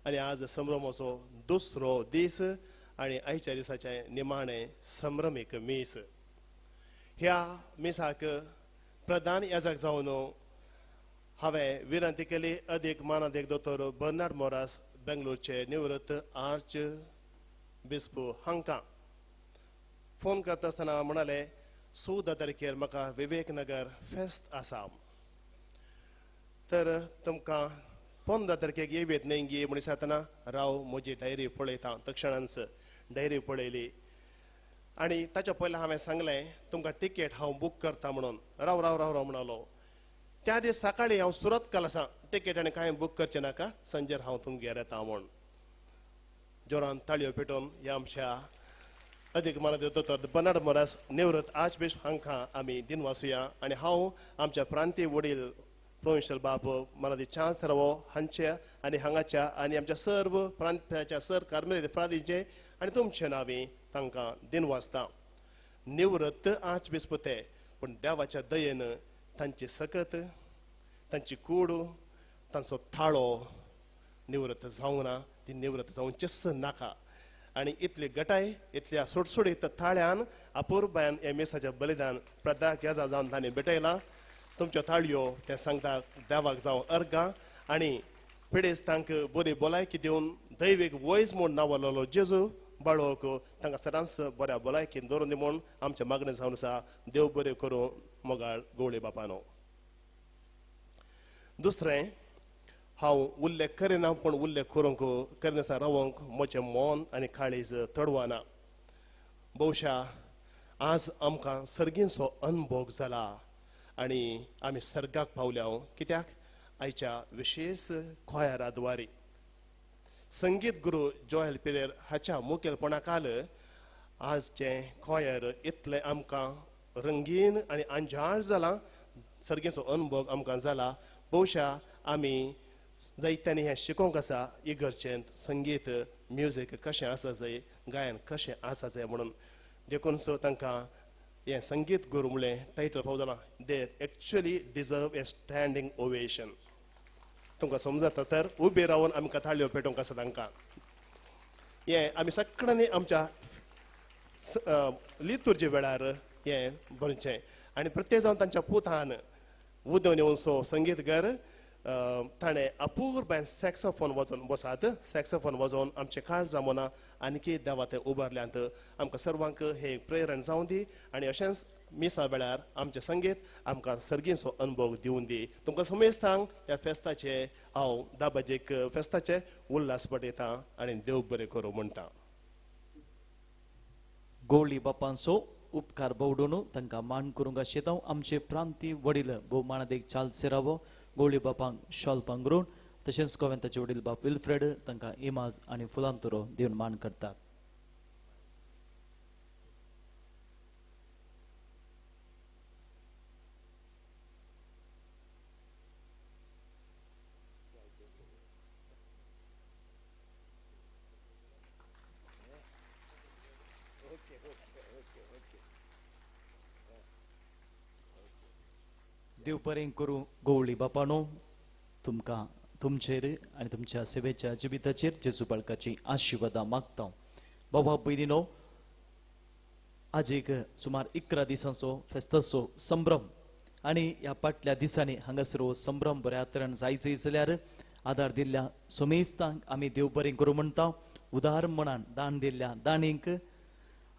S11: आनी आज संभ्रमाचो दुसरो दीस आनी आयच्या दिसाचें निमाणें संभ्रमीक मीस. ह्या मिसाक प्रधान याजक जावन हांवें विनंती केली अदीक मानादीक दोतोर बर्नार्ड मोरास, बेंगलोरचे निवृत्त आर्च बिस्पू हांकां. फोन करता आसतना म्हणाले 14 तारखेर म्हाका विवेकनगर फेस्त आसा, तर तुमकां 15 तारखेक येवयेत न्हय गे म्हण दिसतना राव म्हजी डायरी पळयता. तक्षणांच डायरी पळयली आनी ताच्या पयलीं हांवें सांगलें तुमकां तिकेट हांव बूक करता म्हणून. राव राव राव राव म्हणालो. त्या दीस सकाळीं हांव सुरतकाल आसा, तिकेट आनी कांय बूक करचें नाका, संजेर हांव तुमगेर येता म्हूण. जोरान ताळयो पेटोवन ह्या आमच्या अदीक मानादीक दोतोर बर्नार्ड मोरास निवृत्त आर्चबिशप हांकां आमी दिनवासुया. आनी हांव आमच्या प्रांतीय वडील प्रोविन्शियल बाब मानादीक चार्ल्स रावो हांच्या आनी हांगाच्या आनी आमच्या सर्व प्रांताच्या सर कार्मेलीत फ्रादींचे आनी तुमचे नांवी तांकां दिनवासता. निवृत्त आर्चबिस्प ते, पूण देवाच्या दयेन तांची सकत, तांची कूड, तांचो थाळो निवृत्त जावंक ना, ती निवृत्त जावचेच नाका. आनी इतली गटाय, इतल्या सुटसुटीत थाळ्यान अपुरबायान हे मिसाचें बलिदान प्रदाक याजा जावन तांणी भेटयलां. तुमच्यो थाळयो तें सांगता देवाक जावं अर्गां आनी पिडेस्तांक बरी भलायकी दिवन दैवीक वैज म्हूण नांवालोलो जेजू बाळोक तांकां सदांच बऱ्या भलायकीन दवरून दी म्हूण आमचें मागणें जावन आसा. देव बरें करूं मोगाळ गवळी बापानो. दुसरें, हांव उल्लेख करिना पूण उल्लेख करूंक करिनासतना रावंक म्हजें मन आनी काळीज तडवना. बहुशा आज आमकां सर्गींचो अनभोग जाला आनी आमी सर्गाक पावल्या. कित्याक आयच्या विशेष खोयारा द्वारी संगीत गुरू जोएल पिरेर हाच्या मुखेलपणा खाल आजचें खोयर इतलें आमकां रंगीन आनी अंजाळ जालां, सर्गीचो अनभोग आमकां जाला. बहुशा आमी जायत्यांनी हें शिकोवंक आसा इगर्जेंत संगीत म्युजीक कशें आसा जाय, गायन कशें आसा जाय म्हणून. देखून सो तांकां हें संगीत गुरू म्हणलें टायटल फावो जालां. They actually deserve a standing ovation. तुमकां समजता तर उबे रावन आमकां ताळयो पेटोवंक आसा तांकां. हें आमी सगळ्यांनी आमच्या लितुर्जे वेळार हें बरोवचें. आनी प्रत्येक जावन तांच्या पुतान उदोवन येवन सो संगीतगर ताणें अपुरबायन सॅक्सोफोन वाजोवन बसात, सॅक्सोफोन वाजोवन आमचें काळजां मनां आनीकी देवा थंय उबारल्यांत. आमकां सर्वांक हे प्रेरण जावं दी आनी अशेंच मिसा वेळार आमचें संगीत आमकां सर्गीचो अनुभव दिवन दी. तुमकां समेस्तांक ह्या फेस्ताचे हांव दाबाजेक फेस्ताचे उल्हास पडयता आनी देव बरें करूं म्हणटा.
S13: गोवळी बापांचो उपकार बवडून तांकां मान करूंक आशिल्लो आमचे प्रांतीय वडील भोवमानादीक चार्ल्स सेरावो गोवळी बापांक शॉल पांगरून तशेंच गोव्यांताचे वडील बाप विल्फ्रेड तांकां इमाज आनी फुलांतुरो दिवन मान करतात. देव बरें करूं गोवळी बापानो, तुमकां तुमचेर आनी तुमच्या सेवेच्या जिविताचेर जेजू बाळकाची आशिर्वादां मागता. बाबा भयणीनो, आज एक सुमार 11 दिसांचो फेस्ताचो संभ्रम आनी ह्या फाटल्या दिसांनी हांगासर हो संभ्रम बऱ्या तरेन जायचे जाल्यार आदार दिल्ल्या सोमेस्तांक आमी देव बरें करूं म्हणटा. उदार मनान दान दिल्ल्या दाणींक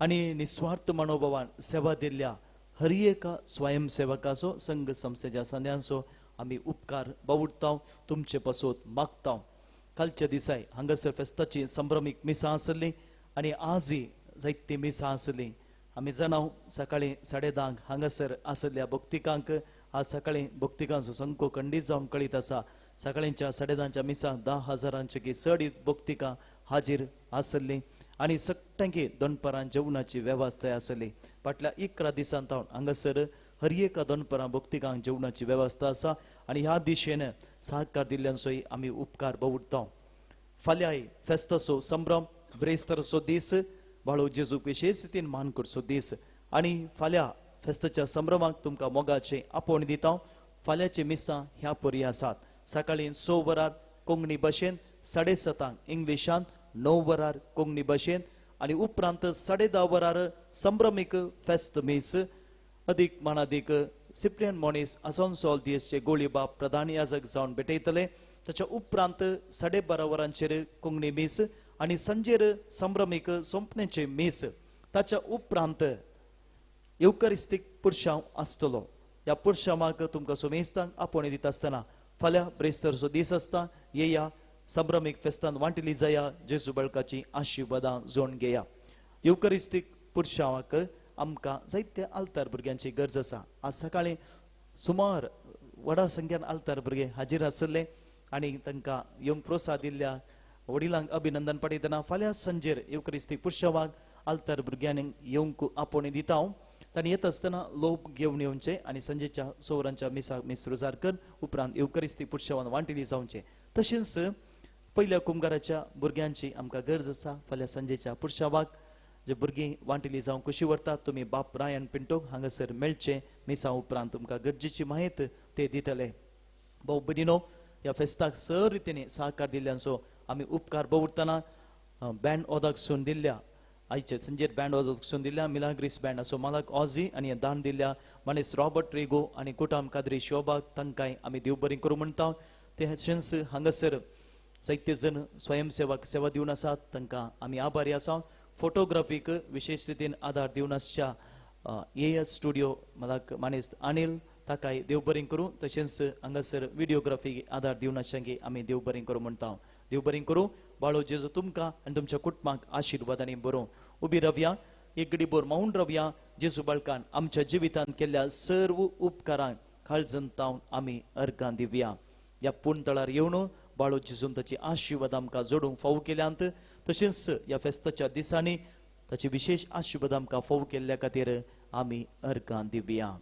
S13: आनी निस्वार्थ मनोभावान सेवा दिल्ल्या हर एका स्वयंसेवकाचो संघ संस्थेच्या संद्यांचो आमी उपकार बावुडता, तुमचे पासत मागता. कालच्या दिसाय हांगासर फेस्ताची संभ्रमीक मिसां आसली आनी आजय जायती मिसां आसली. आमी जाणाव सकाळी 10:30 हांगासर आसल्या भक्तिकांक आज सकाळी भक्तिकांचो संको खंडीत जावन कळीत आसा. सकाळींच्या 10:30च्या मिसांक 10,000 चड भक्तिकां हाजीर आसली आनी सगळ्यांकी दनपारां जेवणाची वेवस्था आसली. फाटल्या 11 दिसां तावन हांगासर हर एका दनपारां भक्तिकांक जेवणाची वेवस्था आसा आनी ह्या दिशेन सहकार दिल्ल्यांचोय आमी उपकार बावुडटा. फाल्यांय फेस्ताचो संभ्रम, ब्रेस्ताराचो दीस, बाळो जेजूक विशेश रितीन मान करचो दीस आनी फाल्यां फेस्ताच्या संभ्रमाक तुमकां मोगाचें आपोवणें दिता. फाल्यांची मिसां ह्या परी आसात. सकाळीं 6 वरार कोंकणी भाशेन, 7:30 इंग्लिशान, 9 वरार कोंकणी भाशेन आनी उपरांत 10:30 वरार संभ्रमीक फेस्त मीस. अदीक मानादीक सिप्रियन मोनीस आसनसोल दियसचे गोळीबाब प्रधान याजक जावन भेटयतले. ताच्या उपरांत 12:30 वरांचेर कोंकणी मीस आनी सांजेर संभ्रमीक सोंपण्याचे मीस. ताच्या उपरांत येवकरिस्तीक पुरशांव आसतलो. ह्या पुरशांवाक तुमकां सोमेस्तांक आपोवणें दिता आसतना फाल्यां ब्रेस्तारचो दीस आसता. येया संभ्रमीक फेस्तान वांटिली जाया, जेजू बाळकाची आशिर्वादां जोडून घेया. येवकरिस्तीक पुरशांवाक आमकां जायत्या आल्तार भुरग्यांची गरज आसा. आज सकाळीं सुमार व्हडा संख्यान आल्तार भुरगे हाजीर आसले आनी तांकां येवंक प्रोत्साह दिल्ल्या वडिलांक अभिनंदन पाठयतना फाल्यां सांजेर येवकरिस्तीक पुरशांवाक आल्तार भुरग्यांनी येवंक आपोवणें दिता. हांव तांणी येता आसतना लोप घेवन येवचें आनी सांजेच्या 6 वरांच्या मिसाक मीस रुजार कर उपरांत येवकरिस्तीक पुरशांवान वांटिली जावचें. तशेंच पयल्या कुमगाराच्या भुरग्यांची आमकां गरज आसा. फाल्यां सांजेच्या पुरशांवाक जे भुरगीं वांटिली जावं कुशी व्हरतात तुमी बाप रायन पिंटो हांगासर मेळचे. मिसा उपरांत तुमकां गरजेची म्हायत ते दितले. भाऊ भयणीनो, ह्या फेस्ताक सर रितीने सहकार दिल्ल्यांचो आमी उपकार बावुडटना बँड ओदाक सून दिल्ल्या आयचे संजेर बँड ओदाक सून दिल्ल्या मिलाग्रीस बँड असो मालक ऑजी आनी दान दिल्ल्या मानेस रॉबर्ट रेगो आनी कुटाम काद्री शोभाक तांकांय आमी देव बरें करूं म्हणटा. तशेंच हांगासर जायते जण स्वयंसेवक सेवा दिवन आसात, तांकां आमी आभारी आसा. फोटोग्राफीक विशेश रितीन आदार दिवन आसच्या ए.एस. स्टुडियो मालक मानेस अनिल ताकाय देव बरें करूं. तशेंच हांगासर व्हिडियोग्राफीक आदार दिवन आसच्यांकी आमी देव बरें करूं म्हणटा. देव बरें करूं. बाळो जेजू तुमकां आनी तुमच्या कुटुंबाक आशिर्वादांनी बरोवं. उबी रावया, एक घडीभर मौन रावया. जेजू बाळकान आमच्या जिवितांत केल्ल्या सर्व उपकारांक काळजन तावन आमी अर्गां दिवया. ह्या पूर्ण येवन बाळो जेजून ताची आशिर्वाद आमकां जोडूंक फावो केल्यांत. तशेंच ह्या फेस्ताच्या दिसांनी ताची विशेष आशिर्वाद आमकां फावो केल्ल्या खातीर आमी अर्गां दिवया.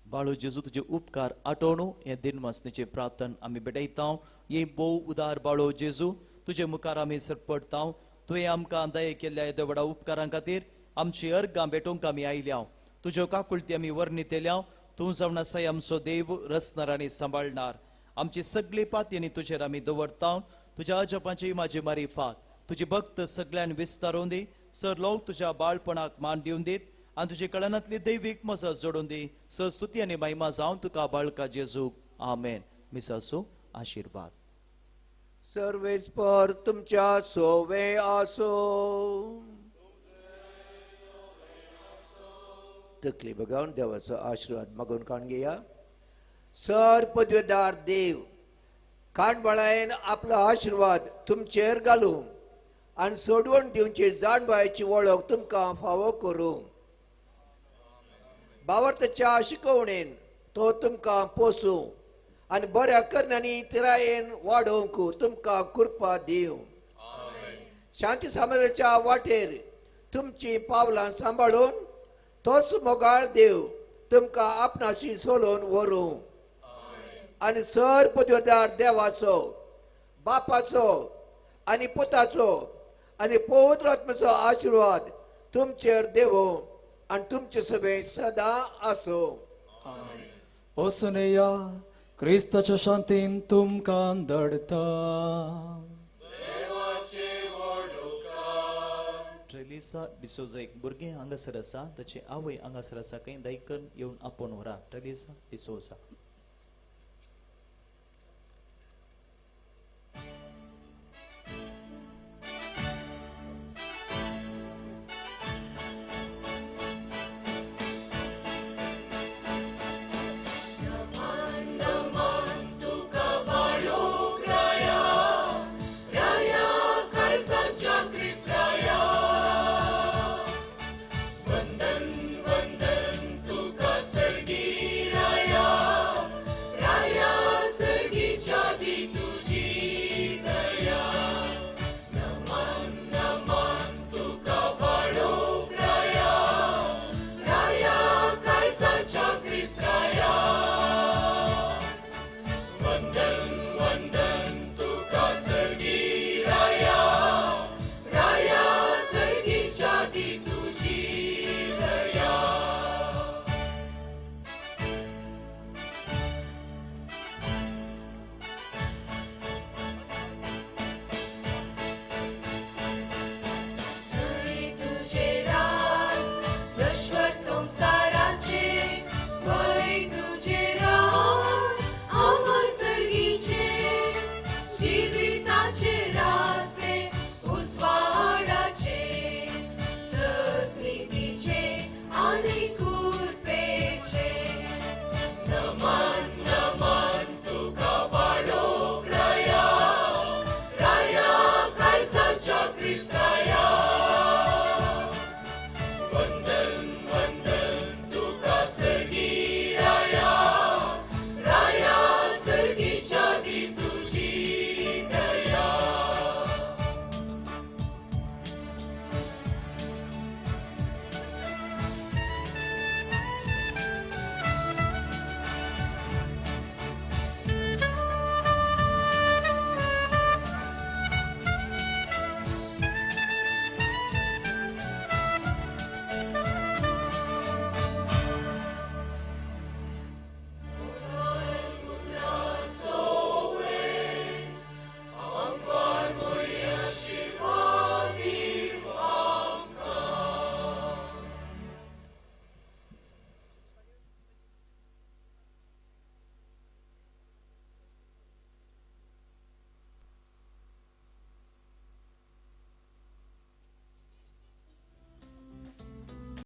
S13: बाळो जेजू तुजे उपकार आठवणू हे दिनवासनेचे प्रार्थन आमी भेटयता. हे भोव उदार बाळो जेजू, तुजे मुखार आमी सरपडटा. तुवें आमकां दया केल्ल्या येद्या व्हडा उपकारां खातीर आमची अर्गां भेटोवंक आमी आयल्या. तुज्यो काकुळटी आमी वर्णितल्या. तूं जावन आसाय आमचो देव, रचणार आनी सांबाळणार. आमची सगळी पातयेनी तुजेर आमी दवरता. तुज्या अजपाची म्हाजी मारिफात तुजी भक्त सगळ्यान विस्तारून दी. सर लोक तुज्या बाळपणाक मान दिवन दीत आनी तुजे कळनांतली दैवीक मजा जोडून दी. स्तुती आनी महिमा जावन तुका बाळका जेजूक. आमेन. मिसाचो आशिर्वाद.
S2: सर्वेस्पर तुमच्या सोवे आसो. तकली बघावन देवाचो आशिर्वाद मागून काण घेया. सर पदवेदार देव काणबळायेन आपलो आशिर्वाद तुमचेर घालूं आनी सोडवण दिवची जाणबायची वळख तुमकां फावो करूं. बावर्तच्या शिकवणेन तो तुमकां पोसूं आनी बऱ्या करण्यांनी तिरायेन वाडोवंक तुमकां कृपा दिवं. शांती समाजाच्या वाटेर तुमचीं पावलां सांबाळून तोच मोगाळ देव तुमकां आपणाशी सोलोवन व्हरूं. आनी सर पदवेदार देवाचो, बापाचो आनी पुताचो आनी पवित्र आत्म्याचो आशिर्वाद तुमचेर देवो आनी तुमचे सभेंत सदां आसूं.
S12: वचून या, क्रिस्ताच्या शांतीन तुमकां दडता.
S13: ट्रेलिसा डिसोजा एक भुरगें हांगासर आसा, ताची आवय हांगासर आसा, खंय दायकन येवन आपोवन व्हरा. ट्रेलिसा डिसोजा.